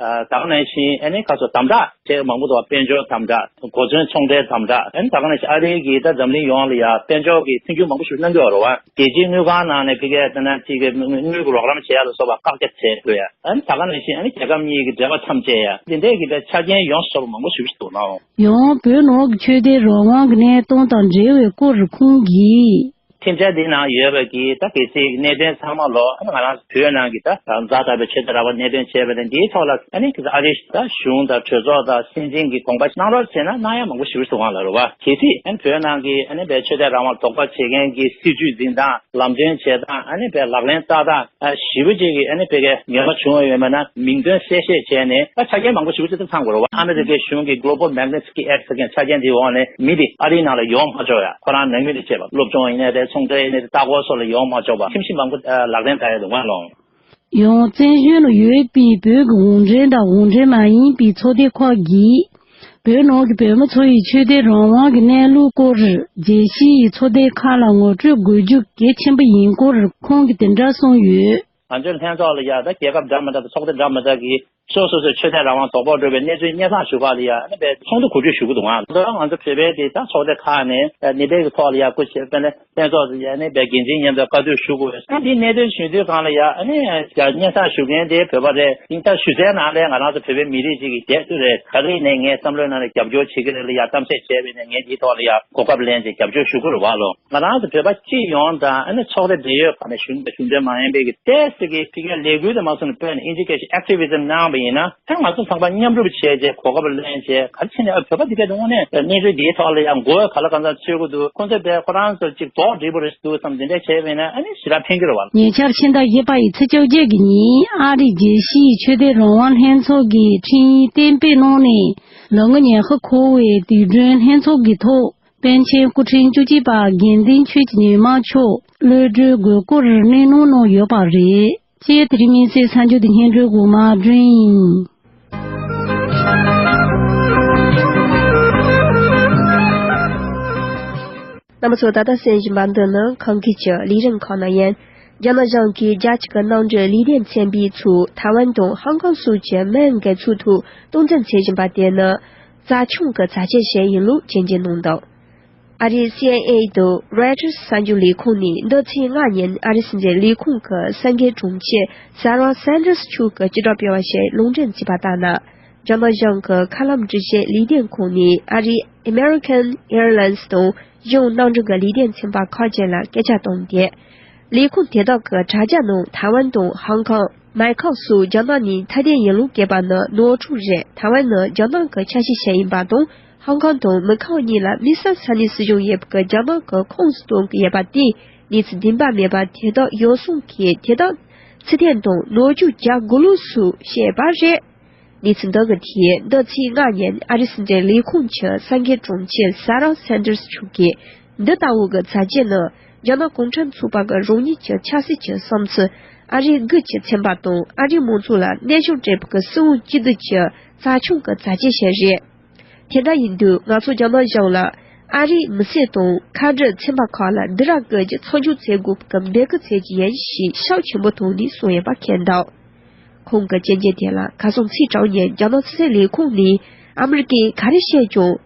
ད་ག་ནང་བཞིན་ཨ་ནི་ག་ཚོད་དམ་དྲག་བྱས་མང་པོ་འདུག་དཔལ་འབྱོར་དམ་དྲག་གོ་མཚོན་ཚོང་འབྲེལ་དམ་དྲག་ཨ་ནི་ད་ག་ནང་བཞིན་ཨ་རི་གིས་ད་འཛམ་གླིང་ཡོངས་ལ་ཡ་དཔལ་འབྱོར་གྱི་མཐུན་འགྱུར་མང་པོ་ཞིག་གནང་གི་ཡོད་རེད་བ། རྒྱལ་སྤྱིའི་དངུལ་ཁང་ནང་ནས་ཕ་གིའི་ད་ནང་གཅིག་གི་དངུལ་གྱི་རོགས་རམ་བྱེད་ཡ་ལ་སོགས་པ་བཀག་རྒྱ་བྱེད་དགོས་ཡ་ཨ་ནི་ད་ག་ནང་བཞིན་ཨ་ནི་རྒྱལ་ཁབ་གཉིས་ཀྱི་འབྲེལ་བ་མཚམས་བཅད་ཡ་འདི་འདྲའི་གི་ད་ཆ་རྐྱེན་ཡོངས་སུ་རྫོགས་པ་མང་པོ་ཞིག་འདུག་ནའང་། ཡང་བོད་ནང་གི་ཆོས་དད་རང་དབང་གི་གནས་སྟངས་དང་འབྲེལ་བའི་སྐོར་ཁོང་གིས། ཁྱིམ་ཚང་འདི་ནང་ཡོད་པ་གི་ད་གལ་སྲིད་གནད་དོན་ཚང་མ་ལོ་ང་རང་བོད་ནང་གི་ད་ཛ་དྲག་པའི་ཆོས་དད་རང་དབང་གནད་དོན་བྱས་པ་དང་འདིའི་ཐོག་ལ་ཨ་ནི་ཨ་རིའི་ད་གཞུང་དང་གྲོས་ཚོགས་དང་སྲིད་འཛིན་གྱི་དགོངས་པ་གནང་རོགས་བྱས་ན་གནང་ཡ་མང་པོ་ཞེ་པོ་ཅིག་འདུག་ག་ལ་རེད་བ། གལ་སྲིད་ཨ་ནི་བོད་ནང་གི་ཨ་ནི་བའི་ཆོས་དད་རང་དབང་དོགས་པ་བྱེད་མཁན་གྱི་སྲིད་བྱུས་འཛིན་སྟངས་ལམ་སྟོན་བྱེད་སྟངས་ཨ་ནི་བའི་ལག་ལེན་བསྟར་སྟངས་ཞེ་པོ་ཅིག་གི་ཨ་ནི་བོད་སྐད་ཉན་པ་བྱུང་བ་ཡོད་མེད་ན་མིང་འདོན་གསལ་བཤད་བྱས་ནས་ད་ཆ་རྐྱེན་མང་པོ་ཞེ་པོ་ཅིག་ད་ཚང་དགོས་རེད་བ། ཨ་མི་རི་ཀའི་གཞུང་གི་Global Magnitsky Act ཟེར་མཁན་ཆ་རྐྱེན་དེའི་འོག་ནས་མི་དེ་ཨ་རིའི་ནང་ལ་ཡོང་མ་ཆོག་ཡ། ཁོ་རང་ནང་མི་དེ་བྱས་པ་སློབ་སྦྱོང་ཡིན་ནའི་རེད། ཚོང་འབྲེལ་ཡིན་ནའི་རེད། ལྟ་སྐོར་སོགས་ལ་ཡོང་མ་ཆོག་པ་ཁྲིམས་གཞི་མང་པོ་ཨ་ལག་ལེན་བསྟར་ཡ་འདུག་ང་ལོང་། ཡང་བཙན་བྱོལ་ནང་ཡོད་པའི་བོད་ཀྱི་གུང་ཁྲན་དང་གུང་ཁྲན་མ་ཡིན་པའི་ཚོགས་སྡེ་ཁག་གིས་བོད་ནང་གི་བོད་མི་ཚོ་ཡི་ཆོས་དད་རང་དབང་གི་གནས་ལུགས་སྐོར་རྒྱལ་སྤྱིའི་ཚོགས་སྡེ་ཁག་ལ་ངོ་སྤྲོད་དགོས་རྒྱུ་གལ་ཆེན་པོ་ཡིན་སྐོར་ཁོང་གིས་དེ་འདྲ་གསུངས་ཡོད། ང་ཚོའི་ལྷན་ཚོགས་ལ་ཡ་ད་རྒྱལ་ཁབ་འདྲ་མི་འདྲ་དང་ཚོགས་སྡེ་འདྲ་མི་འདྲ་གིས་སོ་སོ་སོའི་ཆོས་དད་རང་དབང་དོགས་པ་འགྲོ་བའི་གནས་ཚུལ་སྙན་སེང་ཞུ་ཁག་ལ་ཡ་ཨ་ནི་པའི་ཚོགས་འདུ་གོ་སྒྲིག་ཞུ་གི་འདུག་ང་ཚོ་ང་ཚོ་བོད་པའི་དེ་ད་ཚོགས་སྡེ་ཁག་ནས་ནད་པའི་གི་ཐོག་ལ་ཡ་སྐུ་མཁྱེན་དཔེར་ན་ལྷན་ཚོགས་སུ་ཡ་ཨ་ནི་པའི་འགན་འཛིན་མཉམ་དུ་བཀའ་བསྡུར་ཞུ་དགོས། ཨ་འདི་གནད་དོན་ཞུ་དུས་སྒང་ལ་ཡ་ཨ་ནི་ཡ་སྙན་སེང་ཞུ་མཁན་དེ་བོད་པ་རེད། ཡིན་ད་ཞུ་སའི་ནང་ལ་ང་རང་ཚོ་བོད་པའི་མི་རིགས་ཅིག་གི་རྒྱལ་སྲིད་རེད། ད་རེས་ནས་ངའི་བསམ་བློའི་ནང་ལ་རྒྱབ་སྐྱོར་བྱེད་ཀྱི་རེད་ལ་ཡ་གཏམ་བཤད་བྱས་པས་ནས་ངས་འདིའི་ཐོག་ལ་ཡ་གོ་སྐབས་ལེན་བྱས་རྒྱབ་སྐྱོར་ཞུ་དགོས་རེད་བ་ལོ། ང་རང་ཚོ་བོད་པ་སྤྱི་ཡོངས་དང་ཨ་ནི་ཚོགས་སྡེ་འབྲེལ་ཡོད་ཁག་ནས་གཞུང་དང་གཞུང་འབྲེལ་མ་ཡིན་པའི་གི་ཏོག་ཙམ་གྱི་ཕ་གིའི་ལས་འགུལ་དེ་མ་སོང་ནས་བོད་ནས་ཨིན་ཇི་སྐད་ཀྱི་activism་གནང་བ་ཡིན་ན་ཨ་ང་ཚོ་ཚང་མ་མཉམ་རུབ་བྱས་རྗེས་གོ་སྐབས་ལེན་བྱས་ག་རེ་བྱས་ནས་ཨ་བོད་པ་འདི་གས་དེ་དངོས་གནས་གནས་ཚུལ་འདིའི་ཐོག་ལ་ཡང་མགོ་ག་ལ་གང་འཚམ་ཚོད་དགོས་འདུག་ཁོང་ཚོས་བས་ཁོ་རང་ཚོ་གཅིག་རྡོག་སྒྲིལ་པོ་རེད་འདུག་བསམ་འདི་འདྲ་བྱས་པ་ཡིན་ན་ཨ་ནི་ཞེ་དྲག་ཕན་གྱི་རེད་བ། ཉེ་ཆར་ཕྱི་ཟླ་བཞི་པ་ཡི་ཚེས་བཅོ་བརྒྱད་ཀྱི་ཉིན་ཨ་རིའི་རྒྱལ་སྤྱིའི་ཆོས་དད་རང་དབང་ལྷན་ཚོགས་ཀྱིས་འཕྲིན་ཡིག་གཏན་འབེབས་གནང་ནས་ལོ་ངོ་ཉི་ཤུ་འཁོར་བའི་དུས་དྲན་ལྷན་ཚོགས་ཀྱི་ཐོག་པཎ་ཆེན་སྐུ་ཕྲེང་བཅུ་གཅིག་པ་དགེ་འདུན་ཆོས་ཀྱི་ཉི་མ་མཆོག་གློད་གྲོལ་དགོས་སྐོར་གནས་ལུང་གནང་ཡོད་པ་རེད། ཅེས་དེ་རིང་མིན་སྲིད་གསར་འགྱུར་དེ་སྙན་སྒྲོན་གོང་མ་སྒྲོན་ཡིན། རྣམ་པ་ཚོ་ད་ལྟ་གསན་བཞིན་པ་འདི་ནི་ཁམས་སྐད་ཀྱི་ལས་རིམ་ཁག་ནང་ཡིན། རྒྱ་ནག་གཞུང་གིས་རྒྱ་ཆེ་གི་ནང་འདྲེན་ལུས་རྟེན་ཚན་པའི་ཚུལ་ཐའེ་ཝན་དང་ཧོང་ཀོང་སོགས་ཀྱི་མིང་གི་ཚུལ་དུ་སྟངས་འཛིན་བྱེད་བཞིན་པ་དེ་ནི་རྩ་ཆུང་གི་བྱ་སྤྱོད་ཞིག་ཡིན་ལུགས་སྐྱོན་བརྗོད་གནང་འདུག་ཨ་རིའི་སི་ཨེན་ཨེ་དང་རོའི་ཊར་གསར་འགྱུར་ལས་ཁུངས་ནས་འདི་ཚེས་ལྔ་ཉིན་ཨ་རིའི་སྲིད་འཛིན་ལས་ཁུངས་ཀྱི་གསར་འགོད་དྲུང་ཆེ་སར་བ་སན་ཏར་སི་མཆོག་གིས་སྤྱི་བསྒྲགས་སྤེལ་བ་ཞིག་ལུང་འདྲེན་བྱས་པ་ལྟར་ན། རྒྱ་ནག་གཞུང་གི་མཁའ་ལམ་འགྲུལ་བཞུད་ལས་དོན་ཁང་ནས་ཨ་རིའི་American Airlines དང་གཞུང་ནང་འགྲིག་གི་ལས་དོན་ཚན་པ་ཁག་ཅིག་ལ་སྐད་ཆ་བཏང་སྟེ། ལས་ཁུངས་དེ་དག་གི་དྲ་རྒྱ་ནང་ཐའེ་ཝན་དང་ཧོང་ཀོང་། མའི་ཁོ་སོགས་རྒྱ་ནག་ནས་ཐ་དད་ཡིན་ལུགས་བཀོད་པ་ནི་ནོར་འཁྲུལ་རེད། ཐའེ་ཝན་ནི་རྒྱ་ནག་གི་ཆ་ཤས་ཤིག་ཡིན་པ་དང་། ཧོང་ཀོང་དང་མའི་ཁོ་གཉིས་ལ་དམིགས་བསལ་ས་གནས་སྲིད་གཞུང་ཡོད་པའི་རྒྱ་ནག་གི་ཁོངས་སུ་གཏོང་གི་ཡོད་པ་དེས་གནས་ཚུལ་བདེན་པ་མེད་པ་དེ་དག་ཡོ་བསྲང་གིས་དེ་དག་ཚུལ་མཐུན་དང་ནོར་འཁྲུལ་རྒྱག་དགོས་ལུགས་སུ་བཤད་པ་རེད། གནས་ཚུལ་འདི་གི་ཐད་འདི་ཚེས་ལྔ་ཉིན་ཨ་རིའི་སྲིད་འཛིན་ལས་ཁུངས་ཀྱི་གསར་འགོད་དྲུང་ཆེ་སར་བ་སན་ཏར་སི་མཆོག་གིས། འདི་ལྟ་བུ་གི་བྱ་སྤྱོད་ནི་རྒྱ་ནག་གུང་ཁྲན་ཚོགས་པ་གི་རང་ཉིད་ཀྱི་ཆབ་སྲིད་ཀྱི་བསམ་ཚུལ། ཨ་རིའི་སྒེར་གྱི་ཚན་པ་དང་ཨ་རིའི་མང་ཚོགས་ལ་གནོན་ཤུགས་སྤྲད་པའི་གི་སྲིད་དབང་བཅིངས་འགྲོལ་གྱི་རྩ་ཆུང་གི་བྱ་སྤྱོད་ཞིག་རེད། དེ་འདྲ་ཡིན་དུས་ང་ཚོ་རྒྱ་ནག་གཞུང་ལ་ཨ་རིའི་མི་སེར་དང་ཁ་བྲལ་ཚན་པ་ཁག་ལ་སྡིགས་ར་བསྐུལ་གྱི་ཚོགས་འཇུག་བྱེད་དགོས་པའི་གི་འབོད་སྐུལ་བྱེད་ཀྱི་ཡིན་ཞེས་ཤུགས་ཆེན་པོ་ཐོག་ནས་གསུངས་ཡོད་པ་མཁྱེན་འདུག་ཁོང་གི་སྐྱོན་བརྗོད་དེ་ལ་ཁ་སང་ཚེས་དྲུག་ཉིན་རྒྱ་ནག་ཕྱི་སྲིད་ལས་ཁུངས་ནས་ཨ་མི་རི་ཀས་ག་རེ་བཤད་ཀྱང་།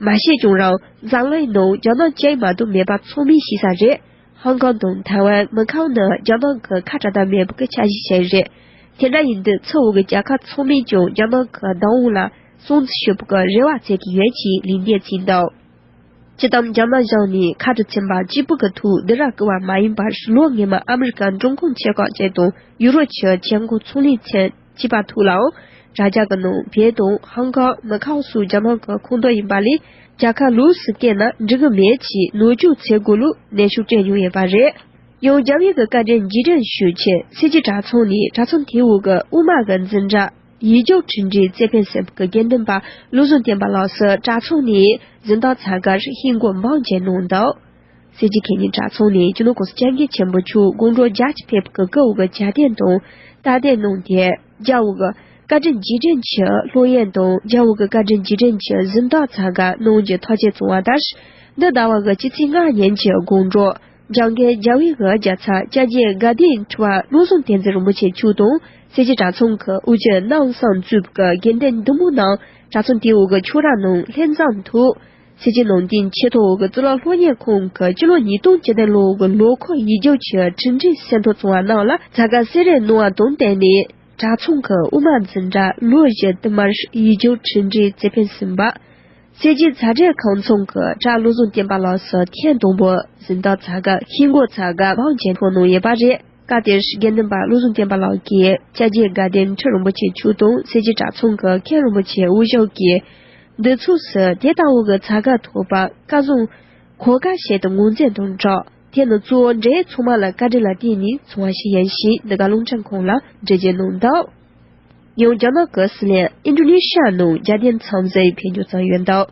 མ་བཤད་ཀྱང་རང་འཛམ་གླིང་ནང་རྒྱ་ནག་ཅིག་མ་གཏོགས་མེད་པ་ཚང་མས་ཤེས་ས་རེད། ཧོང་ཀོང་དང་ཐའེ་ཝན་མི་ཁང་ནི་རྒྱ་ནག་གི་ཁ་བྲལ་ཐབས་མེད་པའི་ཆ་ཤས་ཤིག་རེད། དེ་འདྲ་ཡིན་དུས་ཚུར་འོང་གི་རྒྱལ་ཁབ་ཚང་མས་ཀྱང་རྒྱ་ནག་གི་བདག་དབང་ལ་སྲུང་བརྩི་ཞུ་བའི་རེ་བ་བྱེད་ཀྱི་ཡོད་ཅེས་ལན་འདེབས་བྱས་འདུག་སྤྱིར་བཏང་རྒྱ་ནག་གཞུང་ནས་ཁ་བྲལ་ཚན་པ་གཅིག་པུ་གི་ཐོག་སྡིགས་ར་བསྐུལ་བ་མ་ཡིན་པར་ལོ་སྔོན་མ་ཨ་མི་རི་ཀ་འབྲུབ་ཁུང་ཆེ་ཁག་ཅིག་དང་ཡུ་རོབ་ཀྱི་ཆེད་མཁོ་ཚོང་ལས་ཚན་གཅིག་པ་ཐོག་ལའང་དྲ་རྒྱ་གི་ནང་བོད་དང་ཧོང་ཀོང་མའི་ཁོ་སོགས་རྒྱ་ནག་གི་ཁོངས་གཏོགས་ཡིན་པ་ལས་རྒྱལ་ཁ་ལོགས་སུ་བཀལ་ན་འགྲིག་གི་མེད་ཅེས་ནོར་འཁྲུལ་བྱེད་དགོས་ལུགས་གནོན་ཤུགས་སྤྲད་མྱོང་ཡོད་པ་རེད། ཡང་རྒྱ་བོད་ཀྱི་བཀའ་དྲིན་རྗེས་དྲན་ཞུ་ཆེད་སྲིད་ཀྱི་གྲྭ་ཚང་ནས་གྲྭ་ཚང་དེའི་འོག་གི་དབུ་མ་གི་འཛིན་གྲྭ་ཡིད་འཇོག་ཁྲི་འབྲས་རྩེ་ཕུན་སུམ་གྱི་དགེ་འདུན་པ་བློ་བཟང་བསྟན་པ་ལགས་སུ་གྲྭ་ཚང་ནས་གཟེངས་རྟགས་ཚ་གར་ཧིན་སྒོར་འབུམ་བརྒྱད་གནང་འདུག་སྲིད་ཀྱི་མཁས་སྙན་གྲྭ་ཚང་ནས་སྤྱི་ནོར་གོང་ས་སྐྱབས་མགོན་ཆེན་པོ་མཆོག་དགུང་གྲངས་བརྒྱད་ཅུ་ཕེབས་ཀྱི་སྐུའི་འོག་གི་གྱ་སྟོན་དང་རྟ་སྟོན་གནང་སྟེ། རྒྱ་འོག་གི་བཀའ་དྲིན་རྗེས་དྲན་གྱི་སློབ་ཡོན་དང་རྒྱ་འོག་གི་བཀའ་དྲིན་རྗེས་དྲན་གྱི་གཟེངས་རྟགས་ཚ་གར་གནང་རྒྱུ་ཐག་བཅད་སོང་བ་ལྟར། འདི་ཟླ་བ་གི་སྤྱི་ཚེས་ལྔ་ཉིན་གྱི་དགོང་དྲོ། འཇང་དགུན་རྒྱ་བོད་ཀྱི་རྒྱལ་ཚབ་སྐྱབས་རྗེ་དགའ་ལྡན་ཁྲི་པ་བློ་བཟང་བསྟན་འཛིན་རིན་པོ་ཆེ་མཆོག་དང་སྲིད་ཀྱི་གྲྭ་ཚང་གི་དབུ་ཁྲིད་རྣམ་གསུམ་གཙོས་པའི་དགེ་འདུན་འདུ་མི་རྣམས་གྲྭ་ཚང་དེའི་འོག་གི་ཆོས་ར་ནང་ལྷན་འཛོམས་ཐོག་སྲིད་ཀྱི་ནང་བསྟན་ཆེས་མཐོ་བོ་གི་གཙུག་ལག་སློབ་གཉེར་ཁང་གི་སྤྱི་ལོ་ཉིས་སྟོང་བཅུ་བདུན་ལོ་གི་ལོ་འཁོར་ཡིད་འཇོག་གི་ཁྲི་འབྲས་གཟེངས་རྟགས་བཙོང་བ་རྣམས་ལ་ཚ་ག་གསོལ་རས་གནང་བ་དང་བསྟུན་ནས་གྲྭ་ཚང་གི་དབུ་མ་འཛིན་གྲྭ་ལོ་བཞི་དུ་མར་ཡིད་འཇོག་ཁྲི་འབྲས་རྩེ་ཕུན་སུམ་པ། སྲིད་སྤྱི་ཚ་དྲོད་ཁང་ཚང་གི་བྲག་བློ་བཟང་བསྟན་པ་ལགས་སུ་ཐེངས་དང་པོ་གཟེངས་རྟགས་ཚ་ག་ཤེལ་སྒོ་ཚ་ག་བང་ཆེན་ཐོག་གནང་ཡོད་པ་རེད། སྐབས་དེར་དགེ་འདུན་པ་བློ་བཟང་བསྟན་པ་ལགས་ཀྱིས་སྐྱབས་རྗེ་དགའ་ལྡན་ཁྲི་རིན་པོ་ཆེ་མཆོག་དང་སྲིད་སྤྱི་གྲྭ་ཚང་གི་མཁན་རིན་པོ་ཆེ་དབུ་བཞུགས་ཀྱིས། འདི་ཚོགས་སུ་དེ་ལྟ་བུ་གི་ཚ་ག་ཐོག་པ་སྐལ་བཟང་གོ་ག་ཞེས་དུ་ངོས་འཛིན་དང་སྦྲགས། དེ་ནི་གཙོ་བོ་འབྲེལ་ཡོད་ཚང་མ་ལ་བཀའ་དྲིན་ལ་བརྟེན་ནས་བྱུང་བ་ཞིག་ཡིན་ཞེས་འདི་ག་རླུང་འཕྲིན་ཁང་ལ་འགྲེལ་བརྗོད་གནང་འདུག་ཡང་རྒྱ་ནག་གི་སྲིད་བློན་ཨིན་ཌོ་ནེ་ཤི་ཡ་ནང་རྒྱལ་བསྟན་འཚམས་གཟིགས་ཕེབས་འབྱོར་བྱུང་ཡོད་འདུག་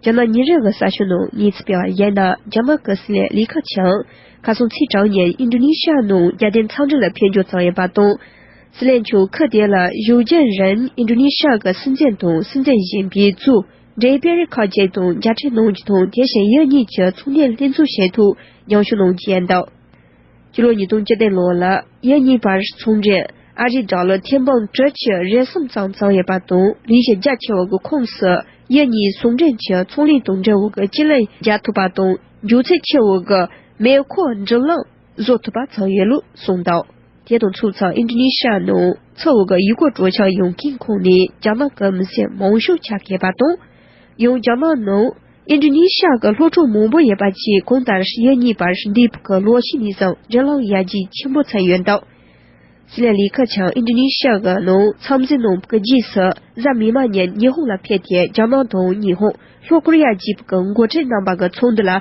རྒྱ་ནག་ཉིན་རེ་གི་གསར་ཤོག་ནང་གནས་ཚུལ་སྤེལ་བར་གཞིགས་ན། རྒྱ་ནག་གི་སྲིད་བློན་ལི་ཁེ་ཆང་ཁ་སང་ཚེས་གྲངས་ཉིན་ཨིན་ཌོ་ནེ་ཤི་ཡ་ནང་རྒྱལ་བསྟན་འཚམས་འདྲི་ལ་ཕེབས་འབྱོར་བྱུང་ཡོད་པ་དང་། སྲིད་བློན་མཆོག་ཁུལ་དེ་ལ་བཞུགས་རྒྱུན་རིང་ཨིན་ཌོ་ནེ་ཤི་ཡ་གི་སྲིད་འཛིན་དང་སྲིད་འཛིན་གཞོན་པས་གཙོས་འབྲེལ་ཡོད་པའི་རིགས་ཁག་ཅིག་དང་མཇལ་འཕྲད་གནང་རྒྱུ་དང་། དེ་བཞིན་ཡུལ་གཉིས་ཀྱི་ཚོང་འབྲེལ་ལྷན་འཛོམས་བྱེད་ཐབས་མཉམ་ཞུགས་གནང་རྒྱུ་ཡིན་འདུག་སྤྱི་ལོ་ཉིས་སྟོང་བཅུ་བདུན་ལོ་ལ་ཡུལ་གཉིས་བར་ཚོང་འབྲེལ་ཨ་རིའི་ཌོ་ལར་ཐེར་འབུམ་དྲུག་ཅུ་རེ་གསུམ་ཙམ་བྱུང་ཡོད་པ་དང་། ལས་གཞི་རྒྱ་ཆེ་བ་གི་ཁོངས་སུ་ཡུལ་གཉིས་ཟུང་འབྲེལ་གྱི་ཚོང་ལས་དང་འབྲེལ་བའི་སྤྱི་ལེ་བརྒྱབ་ཐུབ་པ་དང་། མགྱོགས་ཚད་ཆེ་བའི་མེ་འཁོར་འགྲུལ་ལམ་བཟོ་ཐུབ་པ་བྱུང་ཡོད་ལུགས་གསུངས་འདུག་དེ་དང་ཆབས་ཅིག་ཨིན་ཌོ་ནེ་ཤི་ཡ་ནང་འཚོ་བའི་ཡུལ་སྐོར་སྤྲོ་འཆམ་ཡོང་མཁན་ཁོངས་ནས་རྒྱ་ནག་གི་མི་སེར་མང་ཤོས་ཆགས་ཡོད་པ་དང་། ཡང་རྒྱ་ནག་ནང་ཨིན་ཌོ་ནེ་ཤི་ཡ་གི་སློབ་ཕྲུག་མང་པོ་ཡོད་པ་བཅས་གང་ལྟར་ཡུལ་གཉིས་བར་འདས་པའི་ལོ་ཤས་ནས་བཟུང་འབྲེལ་ལམ་ཡར་རྒྱས་ཆེན་པོ་ཕྱིན་ཡོད་འདུག་སྲིད་བློན་ལི་ཁེ་ཆང་ཨིན་ཌོ་ནེ་ཤི་ཡ་གི་ནང་འཚམས་གཟིགས་གནང་བའི་རྗེས་སུ་གཟའ་མིག་དམར་ཉིན་ཉི་ཧོང་ལ་ཕེབས་ཏེ། རྒྱ་ནག་དང་ཉི་ཧོང་། ལྷོ་ཀོ་རི་ཡ་བཅས་ཀྱི་འགོ་ཁྲིད་རྣམ་པ་གི་ཚོགས་འདུ་ལ་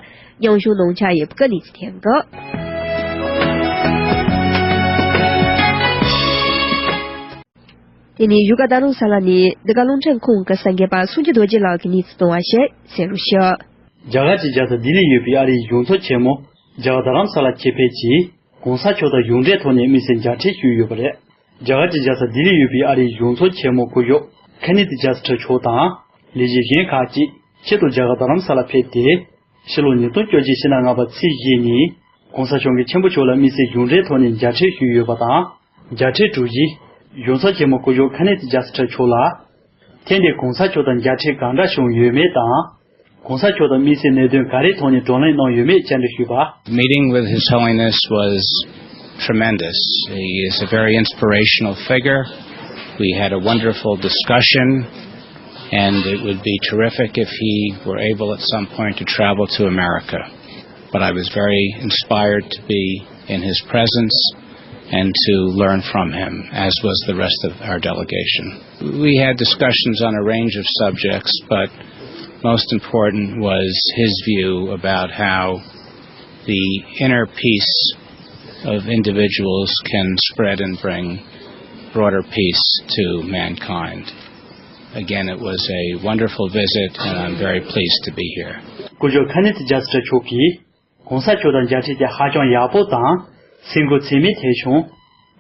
མཉམ་ཞུགས་གནང་འཆར་ཡོད་པའི་གནས་ཚུལ་ཐོན་གི། དེ་ནས་བཞུགས་སྒར་རྡ་རམ་ས་ལ་ནས་འདི་ག་རླུང་འཕྲིན་ཁང་གི་གསར་འགོད་པ་སངས་རྒྱས་རྡོ་རྗེ་ལགས་ཀྱིས་གནས་ཚུལ་བཏང་བ་ཞིག་གསན་རོགས་ཞུ། རྒྱ་གར་གྱི་རྒྱལ་ས་ལྡི་ལིར་ཡོད་པའི་ཨ་རིའི་གཞུང་ཚབ་ཆེན་མོ་རྒྱ་གར་རྡ་རམ་ས་ལ་ཆེད་ཕེབས་ཀྱིས། གོང་ས་མཆོག་དང་གཞུང་འབྲེལ་ཐོག་ནས་དམིགས་བསལ་མཇལ་འཕྲད་ཞུས་ཡོད་པ་རེད། རྒྱ་གར་གྱི་རྒྱལ་ས་ལྡི་ལིར་ཡོད་པའི་ཨ་རིའི་གཞུང་ཚབ་ཆེན་མོ་སྐུ་ཞབས་ཁེ་ནེ་ཐི་ཇཱ་སི་ཊར་མཆོག་དང་། ལས་བྱེད་གཞན་ཁག་ཅིག་ཆེད་དུ་རྒྱ་གར་རྡ་རམ་ས་ལ་ཕེབས་ཏེ། ཕྱི་ལོ་ཉིས་སྟོང་བཅོ་བརྒྱད་ཕྱི་ཟླ་ལྔ་པ་ཚེས་བཞི་ཉིན། གོང་ས་སྐྱབས་མགོན་ཆེན་པོ་མཆོག་ལ་དམིགས་བསལ་གཞུང་འབྲེལ་ཐོག་ནས་མཇལ་འཕྲད་ཞུས་ཡོད་པ་དང་། མཇལ་འཕྲད་གྲུ་བཞི། གཞུང་ཚབ་ཆེན་མོ་སྐུ་ཞབས་ཁེ་ནེ་ཐི་ཇཱ་སི་ཊར་མཆོག་ལ། ཐེངས་འདིའི་གོང་ས་མཆོག་དང་མཇལ་འཕྲད་གང་འདྲ་བྱུང་ཡོད་མེད་དང་། གོང་ས་མཆོག་དང་དམིགས་བསལ་གནད་དོན་ག་རེའི་ཐོག་ནས་བགྲོ་གླེང་གནང་ཡོད་མེད་བཅར་འདྲི་ཞུས་པ། Meeting with His Holiness was tremendous. He is a very inspirational figure. We had a wonderful discussion, and it would be terrific if he were able at some point to travel to America. But I was very inspired to be in his presence and to learn from him, as was the rest of our delegation. We had discussions on a range of subjects, but most important was his view about how the inner peace of individuals can spread and bring broader peace to mankind. Again, it was a wonderful visit, and I'm very pleased to be here. སྐུ་ཞབས་ཁེ་ནེ་ཐི་ཇཱ་སི་ཊར་མཆོག་གིས། གོང་ས་མཆོག་དང་མཇལ་འཕྲད་དེ་ཧ་ཅང་ཡག་པོ་དང་། སེམས་འགུལ་ཚད་མེད་ཐེབས་བྱུང་།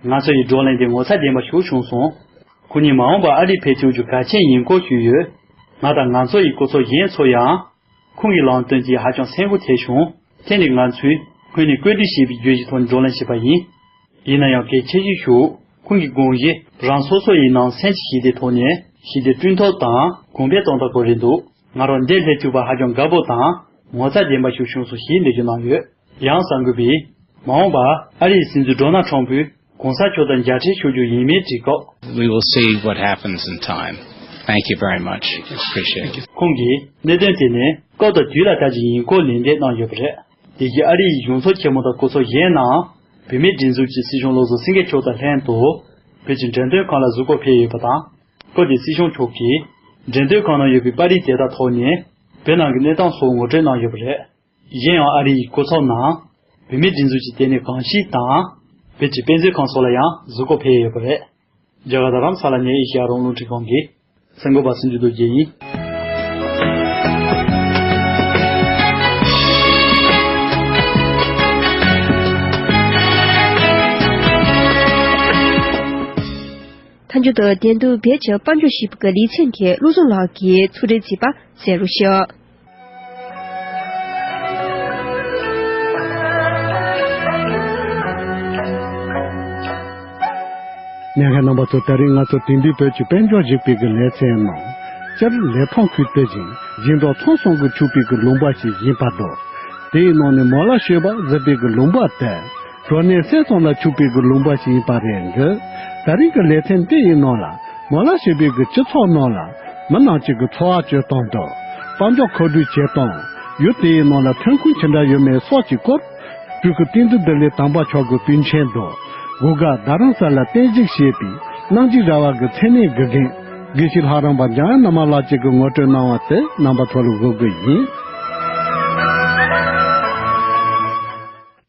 ང་ཚོ་ཡི་བགྲོ་གླེང་དེ་ངོ་མཚར་ལྡན་པ་ཞིག་བྱུང་སོང་། ཁོང་ཉིད་མ་འོངས་པར་ཨ་རིར་ཕེབས་ཐུབ་རྒྱུ་གལ་ཆེན་ཡིན་སྐོར་ཞུས་ཡོད། ང་དང་ང་ཚོ་ཡི་སྐུ་ཚབ་གཞན་ཚོ་ཡང་། ཁོང་གི་ལམ་སྟོན་དེས་ཧ་ཅང་སེམས་འགུལ་ཐེབས་བྱུང་། དེ་ནི་ང་ཚོས་སྔོན་ནས་བཀོད་སྒྲིག་བྱས་པའི་བརྗོད་གཞི་ཐོག་ནས་བགྲོ་གླེང་བྱས་པ་ཡིན། ཡིན་ན་ཡང་གལ་ཆེ་ཤོས་ཤིག་ཁོང་གི་དགོངས་གཞི་རང་སོ་སོ་ཡི་ནང་སེམས་ཀྱི་ཞི་བདེ་ཐོག་ནས་ཞི་བདེ་བསྐྲུན་ཐབས་དང་གོང་འཕེལ་གཏོང་ཐབས་སྐོར་རེད་འདུག་ང་རང་འདིར་སླེབས་ཐུབ་པ་ཧ་ཅང་དགའ་པོ་དང་ངོ་མཚར་ལྡན་པ་ཞིག་བྱུང་སོང་ཞེས་འགྲེལ་བརྗོད་གནང་ཡོད། ཡང་གསར་འགོད་པས། མ་འོངས་པར་ཨ་རིའི་སྲིད་འཛིན་ཌོ་ནལ་ཁྲམ་ཕུས་གོང་ས་མཆོག་དང་མཇལ་འཕྲད་ཞུ་རྒྱུ་ཡིན་མིན་དྲིས་སྐབས། We will see what happens in time. Thank you very much. Appreciate it. ཁོང་གིས་གནད་དོན་དེ་ནི་སྐབས་དང་དུས་ལ་བལྟ་རྒྱུ་ཡིན་སྐོར་ལན་འདེབས་གནང་ཡོད་པ་རེད། དེ་བཞིན་ཨ་རི་ཡི་གཞུང་ཚབ་ཆེན་མོ་དང་སྐུ་ཚབ་གཞན་རྣམས་བོད་མིའི་སྒྲིག་འཛུགས་ཀྱི་སྲིད་སྐྱོང་བློ་བཟང་སེང་གེ་མཆོག་དང་ལྷན་དུ་བོད་ཀྱི་འགྲེམས་སྟོན་ཁང་ལ་གཟིགས་སྐོར་ཕེབས་ཡོད་པ་དང་། སྐབས་དེར་སྲིད་སྐྱོང་མཆོག་གིས་འགྲེམས་སྟོན་ཁང་ནང་ཡོད་པའི་པར་རིས་དེ་དག་ཐོག་ནས་བོད་ནང་གི་གནས་སྟངས་སོགས་ངོ་སྤྲོད་གནང་ཡོད་པ་རེད། གཞན་ཡང་ཨ་རི་ཡི་སྐུ་ཚབ་རྣམས་བོད་མིའི་སྒྲིག་འཛུགས་ཀྱི་ལྟེ་གནས་གངས་སྐྱིད་དང་བོད་ཀྱི་དཔེ་མཛོད་ཁང་སོགས་ལ་ཡང་གཟིགས་སྐོར་ཕེབས་ཡོད་པ་རེད། རྒྱ་གར་རྡ་རམ་ས་ལ་ནས་ཨེ་ཤེ་ཡ་རང་དབང་རླུང་འཕྲིན་ཁང་གི་གསར་འགོད་པ་སུ་འཇུ་རྡོ་རྗེ་ཡིན། མཐའ་མཇུག་ཏུ་དེ་དུས་བོད་ཀྱི་དཔལ་འབྱོར་ཞེས་པའི་ལེ་ཚན་དེ་བློ་བཟང་ལགས་ཀྱིས་ཕྱོགས་སྒྲིག་བྱས་པ་གསན་རོགས་ཞུ། གནད་འགག་རྣམ་པ་ཚོ། ད་རེས་ང་ཚོ་དེང་དུས་བོད་ཀྱི་དཔལ་འབྱོར་ཞེས་པའི་གི་ལེ་ཚན་ནང་། སྤྱིར་ལི་ཐང་ཁུལ་དེ་བཞིན་ཞིང་འབྲོག་ཚང་གསུམ་གྱིས་ཕྱུག་པའི་གི་ལུང་པ་ཞིག་ཡིན་པ་དང་། དེའི་ནང་ནས་མོ་ལ་ཤོད་པ་ཟེར་བའི་གི་ལུང་པ་དེ། གྲོ་ནས་སྲན་གསུམ་ལ་ཕྱུག་པའི་གི་ལུང་པ་ཞིག་ཡིན་པ་རེད་འདུག་ད་རེས་ཀྱི་ལེ་ཚན་དེ་ཡི་ནང་ལ་མོ་ལ་ཤོད་པའི་གི་སྤྱི་ཚོགས་ནང་ལ་མི་རྣམས་ཀྱི་གི་འཚོ་བ་སྤྱོད་སྟངས་དང་། དཔལ་འབྱོར་མཁོ་སྒྲུབ་བྱེད་སྟངས། ཡུལ་དེའི་ནང་ལ་ཐོན་ཁུངས་ཇི་འདྲ་ཡོད་མེད་སོགས་ཀྱི་སྐོར། སྤྲུལ་སྐུ་བསྟན་འཛིན་བདེ་ལེགས་དམ་པ་མཆོག་གི་དུས་ཆེན་དུ། གུར་དཀར་རྡ་རམ་ས་ལ་རྟེན་གཞི་བྱས་པའི་སྣང་བཞིའི་ར་བ་གི་མཚན་གནས་དགེ་རྒན། དགེ་བཤེས་ལྷ་རམས་པ་འཇམ་དབྱངས་ནུ་མ་ལགས་ཀྱིས་ངོ་སྤྲོད་གནང་བ་དེ་རྣམ་པ་ཚོ་ལ་འབུལ་གི་ཡིན།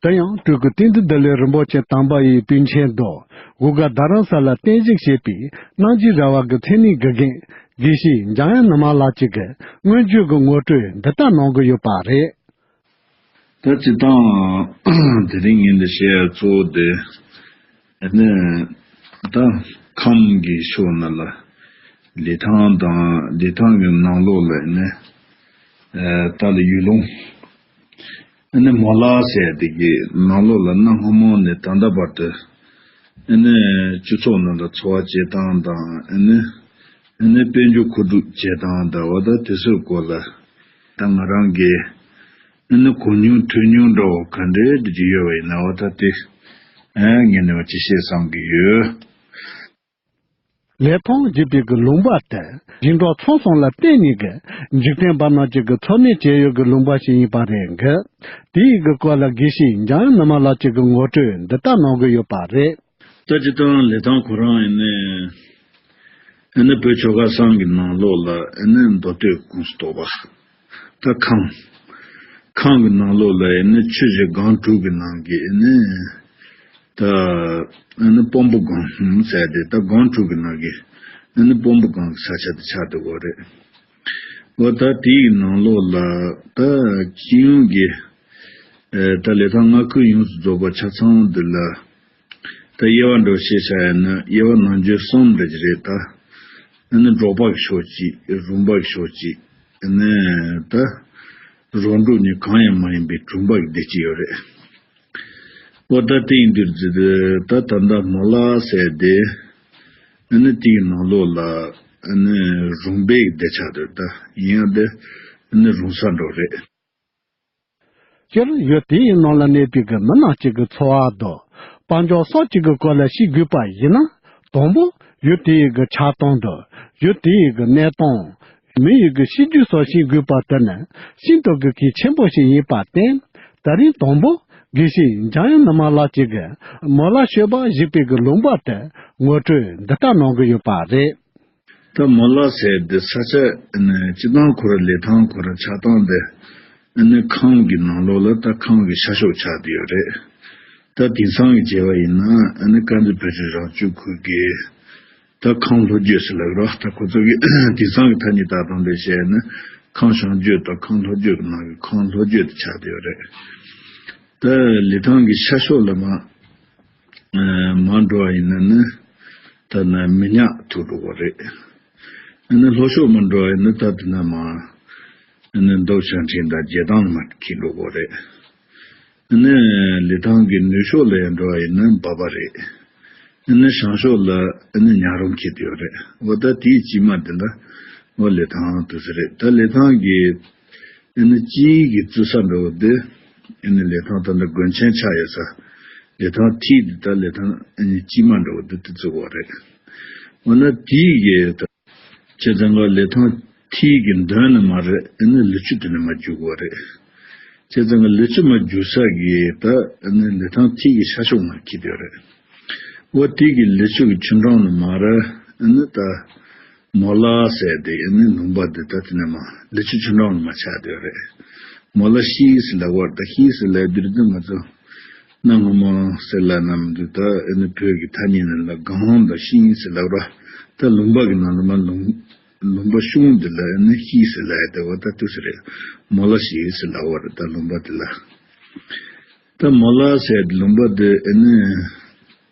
དེ་ཡང་སྤྲུལ་སྐུ་བསྟན་འཛིན་བདེ་ལེགས་རིན་པོ་ཆེ་དམ་པ་ཡི་དུས་ཆེན་དུ། གུར་དཀར་རྡ་རམ་ས་ལ་རྟེན་གཞི་བྱས་པའི་སྣང་བཞིའི་ར་བ་གི་མཚན་གནས་དགེ་རྒན། དགེ་བཤེས་འཇམ་དབྱངས་ནུ་མ་ལགས་ཀྱིས་སྔོན་བརྗོད་ཀྱི་ངོ་སྤྲོད་འདི་ལྟར་གནང་གི་ཡོད་པ་རེད། ད་སྤྱིར་བཏང་དེ་རིང་ངས་འདི་བཤད་ཡ་གཙོ་བོ་དེ། ཨ་ནི་ད་ཁམས་ཀྱི་ཕྱོགས་ན་ལ་ལི་ཐང་དང་ལི་ཐང་གི་ནང་ལོགས་ལ་ཨ་ནི་ད་ལ་ཡུལ་ལུང་ཨ་ནི་མོ་ལ་ཟེར་དེ་གི་ནང་ལོགས་ལ་གནའ་སྔ་མོ་ནས་ད་ལྟ་བར་དུ་ཨ་ནི་སྤྱི་ཚོགས་ནང་ལ་འཚོ་བ་སྐྱེལ་སྟངས་དང་ཨ་ནི་ཨ་ནི་དཔལ་འབྱོར་མཁོ་སྒྲུབ་བྱེད་སྟངས་དང་འོ་ད་དེ་ཚོའི་སྐོར་ལ་ད་ང་རང་གི་ཨ་ནི་གོ་མྱོང་ཐོས་མྱོང་འདྲ་བོ་ག་འདྲའི་འདྲ་ཅིག་ཡོད་པ་ཡིན་ན་འོ་ད་དེ་ཨ་ངས་ནི་འོ་ཅིག་བཤད་བསམ་གྱི་ཡོད། ལི་ཐང་ཞེས་པའི་གི་ལུང་པ་དེ་ཞིང་འབྲོག་ཚོ་གསུམ་ལ་བརྟེན་ནས་གི་འཇིག་རྟེན་པ་རྣམས་ཀྱི་གི་འཚོ་གནས་བྱས་ཡོད་གི་ལུང་པ་ཞིག་ཡིན་པ་རེད་གི། དེའི་གི་སྐོར་ལ་དགེ་བཤེས་འཇམ་དབྱངས་ནུ་མ་ལགས་ཀྱིས་གི་ངོ་སྤྲོད་འདི་ལྟར་གནང་གི་ཡོད་པ་རེད། ད་སྤྱིར་བཏང་ལི་ཐང་ཁོ་རང་ཡིན་ནའི་ཨ་ནི་བོད་ཆོལ་ཁ་གསུམ་གྱི་ནང་ལོགས་ལ་ཨ་ནི་མདོ་སྟོད་ཀོང་སོ་ལྟོ་བ། ད་ཁམས། ཁམས་ཀྱི་ནང་ལོགས་ལ་ཨ་ནི་ཆུ་བཞི་སྒང་དྲུག་གི་ནང་གི་ཨ་ནི་ད་ཨ་ནི་སྤོམ་པོ་སྒང་ཟེར་ཏེ་ད་སྒང་དྲུག་གི་ནང་གི་ཨ་ནི་སྤོམ་པོ་སྒང་གི་ས་ཆ་དེ་ཆགས་བསྡད་ཡོད་རེད། འོ་ད་དེའི་ནང་ལོགས་ལ་ད་སྤྱི་ཡོངས་ཀྱི་ཨ་ད་ལི་ཐང་མངའ་ཁུལ་ཡོངས་སུ་རྫོགས་པ་ཆ་ཚང་འདི་ལ་ད་དབྱེ་བ་འདྲ་བོ་བཤད་བྱ་ཡིན་ན་དབྱེ་བ་ནང་ཆེན་གསུམ་འདྲ་ཅིག་རེད་ད། ཨ་ནི་འབྲོག་པ་གི་ཕྱོགས་གཅིག་རོང་པ་གི་ཕྱོགས་གཅིག་ཨ་ནི་ད་རོང་འབྲོག་གཉིས་གང་ཡང་མ་ཡིན་པའི་གྲོང་པ་གི་སྡེ་གཅིག་ཡོད་རེད། འོ་ད་དེ་ཡིན་དུས་ཙི་ད་ད་ལྟ་མོ་ལ་ཟེར་དེ་ཨ་ནི་དེའི་ནང་ལོགས་ལ་ཨ་ནི་རོང་པའི་སྡེ་ཆགས་འདུག་ད་ཡིན་ཡང་དེ་ཨ་ནི་རོང་ས་འདྲ་བོ་རེད། སྤྱིར་ཡུལ་དེའི་ནང་ལ་གནས་པའི་གི་མི་རྣམས་ཀྱི་གི་འཚོ་བ་དང་དཔལ་འབྱོར་སོགས་ཀྱི་གི་སྐོར་ལ་ཤེས་དགོས་པ་ཡིན་ན། དང་པོ་ཡུལ་དེའི་གི་ཆགས་སྟངས་དང་ཡུལ་དེའི་གི་གནས་སྟངས། མི་ཡི་གི་གཤིས་རྒྱུད་སོགས་ཤེས་དགོས་པ་དེ་ནི་ཤིན་ཏུ་གི་གལ་ཆེན་པོ་ཞིག་ཡིན་པར་བརྟེན། ད་རིང་དང་པོ་དགེ་བཤེས་འཇམ་དབྱངས་ནུ་མ་ལགས་ཀྱིས་གི་མོ་ལ་ཤོད་པ་ཞེས་པའི་གི་ལུང་པ་དེ་ངོ་སྤྲོད་འདི་ལྟར་གནང་གི་ཡོད་པ་རེད། ད་མོ་ལ་ཟེར་དེ་ས་ཆ་ཨ་ནི་སྤྱི་བཏང་ཁོ་ར་ལི་ཐང་ཁོ་ར་ཆགས་སྟངས་དེ་ཨ་ནི་ཁམས་ཀྱི་ནང་ལོགས་ལ་ད་ཁམས་ཀྱི་ཤར་ཕྱོགས་ཆགས་བསྡད་ཡོད་རེད། ད་དེང་སང་གི་བྱས་པ་ཡིན་ན་ཨ་ནི་དཀར་མཛེས་བོད་རིགས་རང་སྐྱོང་ཁུལ་གྱི་ད་ཁམས་ལྷོ་རྒྱུད་ཟེར་ལབ་རོགས་ད་ཁོ་ཚོ་གི་དེང་སང་གི་ཐ་སྙད་བཏགས་སྟངས་དེ་བྱས་ན་ཁམས་བྱང་རྒྱུད་དང་ཁམས་ལྷོ་རྒྱུད་ཀྱི་ནང་གི་ཁམས་ལྷོ་རྒྱུད་དུ་ཆགས་བསྡད་ཡོད་རེད། ད་ལི་ཐང་གི་ཤར་ཕྱོགས་ལ་མ། ཨ་མར་འགྲོ་བ་ཡིན་ན་ནི། ད་ནི་མི་ཉག་ཐུག་འགྲོ་གི་རེད། ཨ་ནི་ལྷོ་ཕྱོགས་མར་འགྲོ་བ་ཡིན་ན་ད་དེ་ན་མ། ཨ་ནི་མདོ་ཕྱག་ཕྲེང་དང་རྒྱལ་ཐང་མར་འཁེལ་འགྲོ་གི་རེད། ཨ་ནི་ལི་ཐང་གི་ནུབ་ཕྱོགས་ལ་ཡང་འགྲོ་བ་ཡིན་ན་འབའ་པ་རེད། ཨ་ནི་བྱང་ཕྱོགས་ལ་ཨ་ནི་ཉག་རོང་འཁེལ་དུ་ཡོད་རེད། འོ་ད་དེའི་དཀྱིལ་མ་དེ་ལ་འོ་ལི་ཐང་དུ་ཟེར་རེད། ད་ལི་ཐང་གི་ཨ་ནི་སྤྱིའི་གི་བཙུགས་ས་འདྲ་བོ་དེ། ཨ་ནི་ལི་ཐང་ད་ལྟ་དགོན་ཆེན་ཆགས་ཡོད་ས། ལི་ཐང་མཐིལ་དེ་ད་ལི་ཐང་ཨ་ནི་དཀྱིལ་མ་འདྲ་བོ་དེ་དེ་བཙུགས་པ་རེད། འོ་ན་དེའི་གི་ད། བྱས་ཙང་ག་ལི་ཐང་མཐིལ་གི་མདུན་ནས་མར་ཨ་ནི་ལི་ཆུ་དེ་ནས་མར་རྒྱུག་གི་རེད། བྱས་ཙང་ག་ལི་ཆུ་མར་རྒྱུག་ས་གི་ད་ཨ་ནི་ལི་ཐང་མཐིལ་གི་ཤར་ཕྱོགས་མར་འཁེལ་དུ་ཡོད་རེད། འོ་དེ་གི་ལི་ཆུ་གི་ཆུ་འགྲམ་ནས་མར་ཨ་ནི་ད། མོ་ལ་ཟེར་དེ་ཨ་ནི་ལུང་པ་འདི་ད་དེ་ནས་མ་ལི་ཆུ་ཆུ་འགྲམ་ལ་མ་ཆགས་བསྡད་རེད། མོ་ལ་ཤིས་ཟེར་ལབ་པ་རེད། ད་ཤིས་ཟེར་ལབ་དུས་ད་ང་ཚོ་གནའ་སྔ་མོ་ཟེར་ལབ་ན་མི་འདུག་ད་ཨ་ནི་བོད་ཀྱི་ཐ་སྙད་ནང་ལ་སྒང་དང་ཤིས་ཟེར་ལབ་པ་རེད། ད་ལུང་པ་གི་ནང་ལ་མ་ལུང་ལུང་པ་གཞུང་འདི་ལ་ཨ་ནི་ཤིས་ཟེར་ལབ་ཡ་དེ་བ་ད་དུས་ཟེར་རེད། མོ་ལ་ཤིས་ཟེར་ལབ་པ་རེད་ད་ལུང་པ་འདི་ལ། ད་མོ་ལ་ཟེར་ལུང་པ་འདི་ཨ་ནི་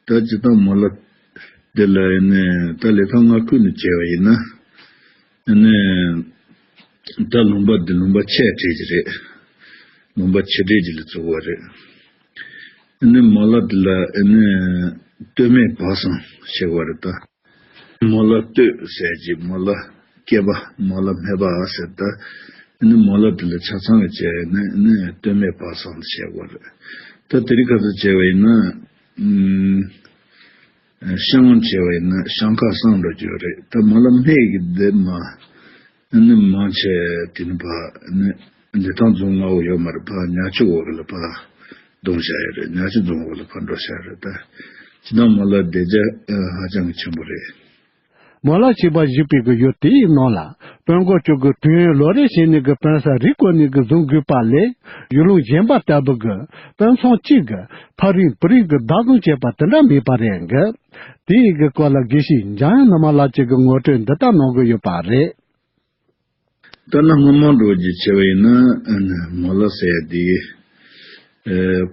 ད་སྤྱིར་བཏང་མོ་ལ་འདི་ལ་ཨ་ནི་ད་ལི་ཐང་མངའ་ཁུལ་ནས་བྱས་པ་ཡིན་ན་ཨ་ནི་ད་ལུང་པ་འདི་ལུང་པ་ཆེ་གྲས་ཅིག་རེད། ལུང་པ་ཆེ་གྲས་ཅིག་ལ་བཙུགས་པ་རེད། ཨ་ནི་མོ་ལ་འདི་ལ་ཨ་ནི་སྟོད་སྨད་བར་གསུམ་ཞེས་པ་རེད་ད། མོ་ལ་སྟོད་ཟེར་གྱི་མོ་ལ་སྐེད་པ་མོ་ལ་སྨད་པ་ཟེར་ད། ཨ་ནི་མོ་ལ་འདི་ལ་ཆ་ཚང་གི་བྱས་ནས་ཨ་ནི་སྟོད་སྨད་བར་གསུམ་དུ་བྱས་པ་རེད། ད་དེ་རིང་ཁ་སང་བྱས་པ་ཡིན་ན་ཨམ། ཤང་བྱས་པ་ཡིན་ན་ཤང་ཁ་གསུམ་འགྲོ་རྒྱུ་རེད། ད་མོ་ལ་སྨད་ཀྱི་འདི་མ། ནི་མང་ཆེ་དེ་ནི་ཕ་ནི་ལི་ཐང་རྫོང་མངའ་འོག་ཡོད་མ་རེད། ཕ་ཉག་ཆུ་འོག་ལ་ཕ་གདོང་བཞག་ཡོད་རེད། ཉག་ཆུ་རྫོང་འོག་ལ་ཕ་འགྲོ་བཞག་ཡོད་རེད། ད་ཅི་ནང་མོ་ལ་བདེ་རྒྱ་ཧ་ཅང་གི་ཆེན་པོ་རེད། མོ་ལ་ཞིག་པ་བཞུགས་པའི་གི་ཡུལ་དེའི་ནང་ལ་དཔོན་གོ་ཅོ་གི་དུས་ཡུན་ལོ་རེ་བྱས་ནས་གི་དཔོན་ས་རིག་གོ་ནས་གི་བཟུང་དགོས་པ་ལས་ཡུལ་ལུང་གཞན་པ་ལྟ་བུ་གི་དཔོན་ཚང་གཅིག་གི་ཕ་རིང་བུ་རིང་གི་བདག་བཟུང་བྱས་པ་དེ་འདྲ་མེད་པ་རེད་གི། དེའི་གི་སྐོར་ལ་དགེ་བཤེས་འཇམ་དབྱངས་ནུ་མ་ལགས་ཀྱིས་གི་ངོ་སྤྲོད་འདི་ལྟར་གནང་གི་ཡོད་པ་རེད། ད་ནི་སྔོན་མ་འགྲོ་རྒྱུ་བྱས་པ་ཡིན་ན་མོ་ལ་ཟེར་ཡ་དེ་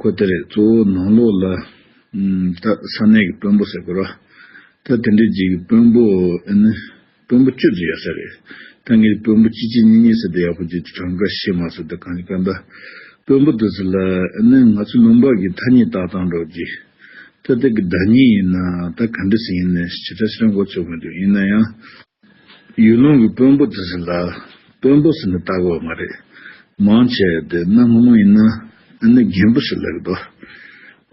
ཁོ་དེ་རེད། གཙོ་བོ་ནང་ལོགས་ལ་ད་ས་གནས་ཀྱི་དཔོན་པོ་ཟེར་དགོས་ར། ད་དེ་འདྲའི་ཅིག་དཔོན་པོ་ཨ་ནི་དཔོན་པོ་བཅུ་ཙམ་ཡོད་ས་རེད། ད་ངས་དཔོན་པོ་གཅིག་གཅིག་གཉིས་གཉིས་ཟེར་ཏེ་ཡག་པོ་ཅིག་གྲངས་ཀ་ཤེས་མ་སོང་། ད་གང་ཅི་གང་ད་དཔོན་པོ་དེ་ཚོ་ལ་ཨ་ནི་ང་ཚོ་ལུང་པ་གི་ཐ་སྙད་བཏགས་སྟངས་འདྲ་བོ་ཅིག་ད་དེ་གི་བརྡ་རྙིང་ཡིན་ན་ད་ག་འདྲ་ཟིག་ཡིན་ནའི་ཇི་ལྟར་ཤེས་མགོ་ཚོད་མི་འདུག་ཡིན་ན་ཡང་ཡུལ་ལུང་གི་དཔོན་པོ་དེ་ཚོ་ལ་དཔོན་པོ་ཟེར་ནས་བཏགས་ཡོད་མ་རེད། མང་ཆེ་དེ་ན་སྔོན་མ་ཡིན་ན་ཨ་ནི་རྒན་པོ་ཟེར་ལབ་འདུག་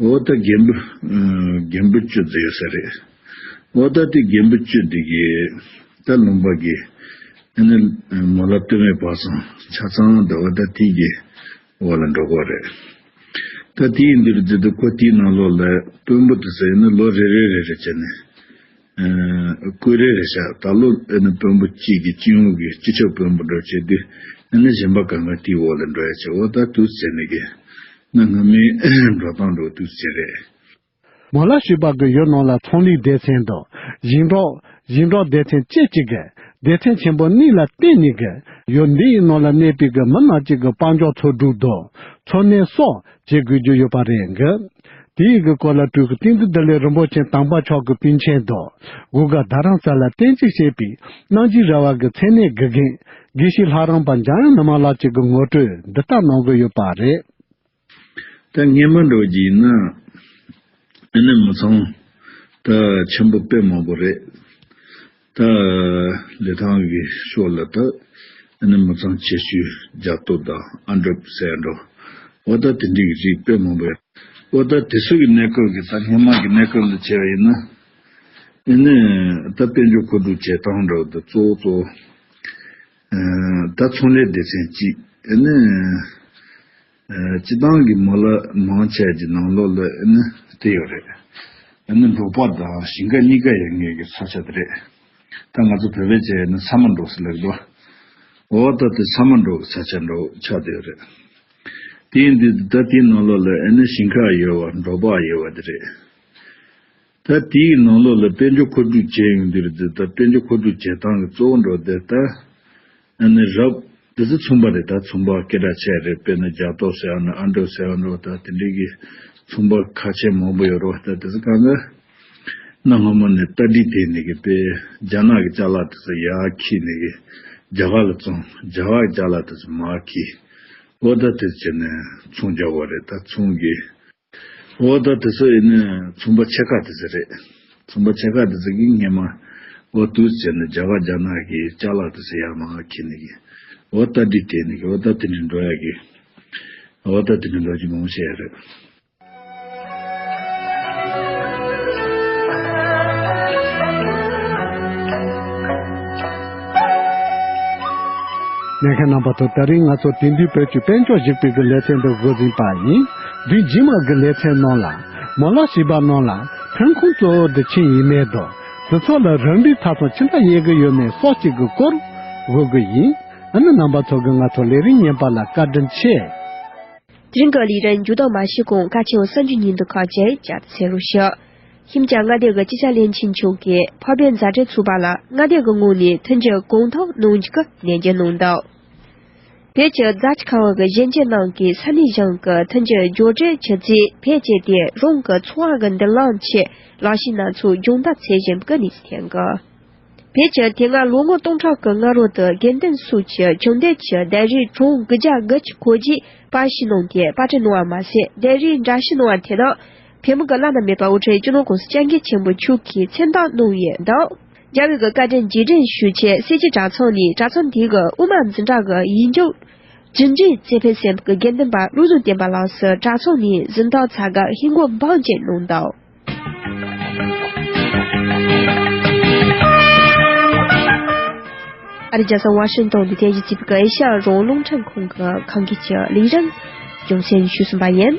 འོ་ད་རྒན་པོ་རྒན་པོ་བཅུ་ཙམ་ཡོད་ས་རེད། འོ་ད་དེ་རྒན་པོ་བཅུ་དེ་གི་ད་ལུང་པ་གི་ཨ་ནི་མོ་ལ་སྟོད་སྨད་བར་གསུམ་ཆ་ཚང་དུ་འོ་ད་དེ་གི་འོག་ལ་འགྲོ་གི་རེད། ད་དེའི་འདིར་འཛི་དུ་ཁོ་དེའི་ནང་ལོགས་ལ་དཔོན་པོ་དེ་ཚོ་ཡིན་ན་ལོ་རེ་རེ་རེ་རེ་བྱས་ནས་ཨ་ཀུ་རེ་རེ་བཞག་ད་ལོ་ཨ་ནི་དཔོན་པོ་གཅིག་གི་སྤྱི་ཡོངས་ཀྱི་སྤྱི་ཁྱབ་དཔོན་པོ་འགྲོ་བྱས་དུས་ཨ་ནི་གཞན་པ་གང་ག་དེའི་འོག་ལ་འགྲོ་ཡ་བྱས། འོ་ད་དུས་ཚོད་ནི་གི་ང་སྔ་མའི་འགྲོ་སྟངས་འགྲོ་དུས་ཚོད་རེད། མོ་ལ་ཞུས་པ་གི་ཡུལ་ནང་ལ་ཚོང་ལས་སྡེ་ཚན་དང་ཞིང་འབྲོག་ཞིང་འབྲོག་སྡེ་ཚན་བཅས་ཀྱི་གི་སྡེ་ཚན་ཆེན་པོ་གཉིས་ལ་བརྟེན་ནས་གི་ཡུལ་འདིའི་ནང་ལ་གནས་པའི་གི་མི་སྣ་གཅིག་གི་དཔལ་འབྱོར་འཚོ་སྡུད་དང་འཚོ་གནས་སོགས་བྱེད་དགོས་རྒྱུ་ཡོད་པ་རེད་གི། དེའི་གི་སྐོར་ལ་སྤྲུལ་སྐུ་བསྟན་འཛིན་བདེ་ལེགས་རིན་པོ་ཆེ་དམ་པ་མཆོག་གི་པཎ་ཆེན་དང་དགུ་དགའ་རྡ་རམ་ས་ལ་བསྟན་འཛིན་བྱས་པའི་རྣམ་འགྱུར་ར་བ་གི་མཚན་གནས་དགེ་རྒན་དགེ་བཤེས་ལྷ་རམས་པ་འཇམ་དབྱངས་ནུ་མ་ལགས་ཀྱིས་གི་ངོ་སྤྲོད་འདི་ལྟར་གནང་གི་ཡོད་པ་རེད། ད་སྔས་མ་འགྲོ་རྒྱུ་ཡིན་ན་ཨ་ནི་མི་ཚང་ད་ཆེན་པོ་དཔེ་མང་པོ་རེད། ད་ལི་ཐང་གི་ཕྱོགས་ལ་ད་ཨ་ནི་མི་ཚང་ཆེ་ཤོས་རྒྱ་སྟོད་དང་ཨ་འགྲུབ་ཟེར་འགྲོ། འོ་ད་དེ་འདྲའི་རིགས་དཔེ་མང་པོ་ཡོད། འོ་ད་དེ་ཚོ་གི་གནས་སྐབས་ཀྱི་ད་སྔས་མ་གི་གནས་སྐབས་ལ་བྱས་པ་ཡིན་ན་ཨ་ནི་ད་དཔལ་འབྱོར་མཁོ་སྒྲུབ་བྱེད་སྟངས་འདྲ་བོ་ད་གཙོ་བོ་གཙོ་བོ་ཨ་ད་ཚོང་ལས་སྡེ་ཚན་གཅིག་ཨ་ནི། ཨ་སྤྱི་བཏང་གི་མོ་ལ་མང་ཆེ་གི་ནང་ལོགས་ལ་ཨ་ནི་དེ་ཡོད་རེད། ཨ་ནི་འབྲོག་པ་དང་ཞིང་ཁ་གཉིས་ཀ་ཡོད་མཁན་གྱི་ས་ཆ་དེ་རེད། ད་ང་ཚོ་བོད་པའི་ཆ་ཡིན་ན་ས་མ་འབྲོག་ཟེར་ལབ་འདུག་འོ་ད་དེ་ས་མ་འབྲོག་གི་ས་ཆ་འདྲ་བོ་ཆགས་བསྡད་ཡོད་རེད། དེ་ཡིན་དུས་ད་དེའི་ནང་ལོགས་ལ་ཨ་ནི་ཞིང་ཁ་ཡོད་པ་འབྲོག་པ་ཡོད་པ་དེ་རེད། ད་དེའི་ནང་ལོགས་ལ་དཔལ་འབྱོར་མཁོ་སྒྲུབ་བྱས་ཡོང་དུས་རེད་དེ། ད་དཔལ་འབྱོར་མཁོ་སྒྲུབ་བྱེད་སྟངས་ཀྱི་གཙོ་བོ་འགྲོ་དེ་ད་ཨ་ནི་རབ་དེ་ཚོ་ཚོང་པ་རེད། ད་ཚོང་པ་སྐད་གྲགས་ཆེ་རེད། དཔེར་ན་རྒྱ་སྟོད་ཟེར་བ་ན་ཨ་འགྲུབ་ཟེར་བ་འགྲོ། ད་དེ་འདྲའི་གི་ཚོང་པ་ཁ་ཆེ་མང་པོ་ཡོད་རེད། ད་དེ་ཚོ་གང་ག་གནའ་སྔ་མོ་ནས་རྟ་དྲེལ་དེད་ནས་གི་དཔེ་རྒྱ་ནག་གི་ཅ་ལག་དེ་ཚོ་ཡར་འཁྱེར་ནས་གི་རྒྱ་གར་ལ་བཙོང་། རྒྱ་གར་གྱི་ཅ་ལག་དེ་ཚོ་མར་འཁྱེར། འོ་ད་དེ་བྱས་ནས་ཚོང་རྒྱག་པ་རེད། ད་ཚོང་གི་འོ་ད་དེ་ཚོ་ཡིན་ན་ཚོང་པ་ཆེ་ཁག་དེ་ཚོ་རེད། ཚོང་པ་ཆེ་ཁག་དེ་ཚོ་གིས་སྔས་མ་འོ་དུས་བྱས་ནས་རྒྱ་གར་རྒྱ་ནག་གི་ཅ་ལག་དེ་ཚོ་ཡར་མར་འཁྱེར་ནས་གི་འོ་རྟ་དྲེལ་དེད་ནས་གི་འོ་ད་དེ་འདྲ་འགྲོ་ཡ་གི་འོ་ད་དེ་འདྲ་འགྲོ་རྒྱུ་མང་པོ་བྱས་ཡ་རེད། གནད་མཁན་རྣམ་པ་ཚོ། ད་རིང་ང་ཚོ་དེང་དུས་བོད་ཀྱི་དཔལ་འབྱོར་ཞིག་པའི་གི་ལེ་ཚན་དུ་འགོད་ཟིན་པ་ཡིན། དུས་རྗེས་མ་གི་ལེ་ཚན་ནང་ལ་མོ་ལ་ཞིག་པ་ནང་ལ་ཐོན་ཁུངས་གཙོ་བོ་དེ་ཆི་ཡིན་མིན་དང་དེ་ཚོ་ལ་རིན་འབྲས་ཐ་ཚང་ཅི་འདྲ་ཡོད་གི་ཡོད་མེད་སོགས་ཀྱི་གི་སྐོར་འགོད་གི་ཡིན། ཨ་ནི་རྣམ་པ་ཚོ་གི་ང་ཚོ་ལས་རིམ་ཉན་པ་ལ་བཀའ་དྲིན་ཆེ། དེ་རིང་གི་ལས་རིམ་མཇུག་བསྡོམས་མ་བྱས་གོང་། གལ་ཆེ་བ་གསར་འགྱུར་ཉིན་དུ་ཁག་ཅན་བསྐྱར་དུ་གསན་རོགས་ཞུ། ཁྱིམ་བྱ་མངའ་སྡེ་གི་སྤྱི་ཁྱབ་བློན་ཆེན་མཆོག་གིས་འཕགས་པའི་མཛའ་འབྲེལ་ཚོགས་པ་ལ་མངའ་སྡེ་གི་ངོས་ནས་མཐུན་འགྱུར་གང་ཐུབ་གནང་རྒྱུ་གི་ནན་བརྗོད་གནང་འདུག་བོད་ཀྱི་རྫ་ཆུ་ཁ་བ་གི་གཞོན་སྐྱེས་རྣམས་ཀྱིས་ས་གནས་གཞུང་གི་མཐུན་འགྱུར་སྦྱོར་སྒྲོལ་ཆུ་རྫས་འཕེལ་རྒྱས་ཏེ། རང་གི་འཚོ་བ་གི་མདུན་ལམ་ཆེད་ལས་གཞི་སྣ་ཚོགས་སྦྱོང་བརྡར་བྱེད་བཞིན་པའི་གནས་ཚུལ་ཐོན་གི། བོད་ཀྱི་དེ་སྔ་ལོ་ངོ་སྟོང་ཕྲག་གི་སྔ་རོལ་དུ་དགེ་ལྡན་སོགས་ཀྱི་ཁྱིམ་སྡེ་ཆུ་སྡེ་རིགས་གྲངས་དགུ་བརྒྱ་དགུ་བཅུ་གོ་བརྒྱད་པར་བཤིག་གནང་སྟེ་པར་སྐྲུན་གནང་བ་མ་ཟད། སྡེ་རིགས་འདྲ་བཤིག་གནང་བ་དེ་དག་བོད་མི་གི་བླ་ན་མེད་པ་དབུ་ཁྲིད་སྤྱི་ནོར་༸གོང་ས་༸སྐྱབས་མགོན་ཆེན་པོ་མཆོག་གིས་མཚན་རྟགས་གནང་ཡོད་འདུག་རྒྱ་བོད་ཀྱི་བཀའ་དྲིན་རྗེས་དྲན་ཞུ་ཆེད་སེར་བྱེས་གྲྭ་ཚང་ནས་གྲྭ་ཚང་དེ་གི་དབུ་མ་འཛིན་གྲྭ་གི་ཡིག་རྒྱུགས་ཇི་འདྲའི་རྩེ་ཕུད་ཟིན་པའི་དགེ་འདུན་པ་བློ་བཟང་བསྟན་པ་ལགས་སུ་གྲྭ་ཚང་ནས་གཟེངས་རྟགས་ཚ་ག་ཧིན་སྒོར་འབུམ་གཅིག་གནང་འདུག་ཨ་རིའི་རྒྱལ་ས་ཝ་ཤིང་ཏོན་དུ་རྟེན་གཞི་བྱས་པའི་ཨེ་ཤ་ཡ་རང་དབང་རླུང་འཕྲིན་ཁང་གི་ཁམས་སྐད་ཀྱི་ལས་རིམ་རྒྱང་སྲིང་ཞུས་ཟིན་པ་ཡིན།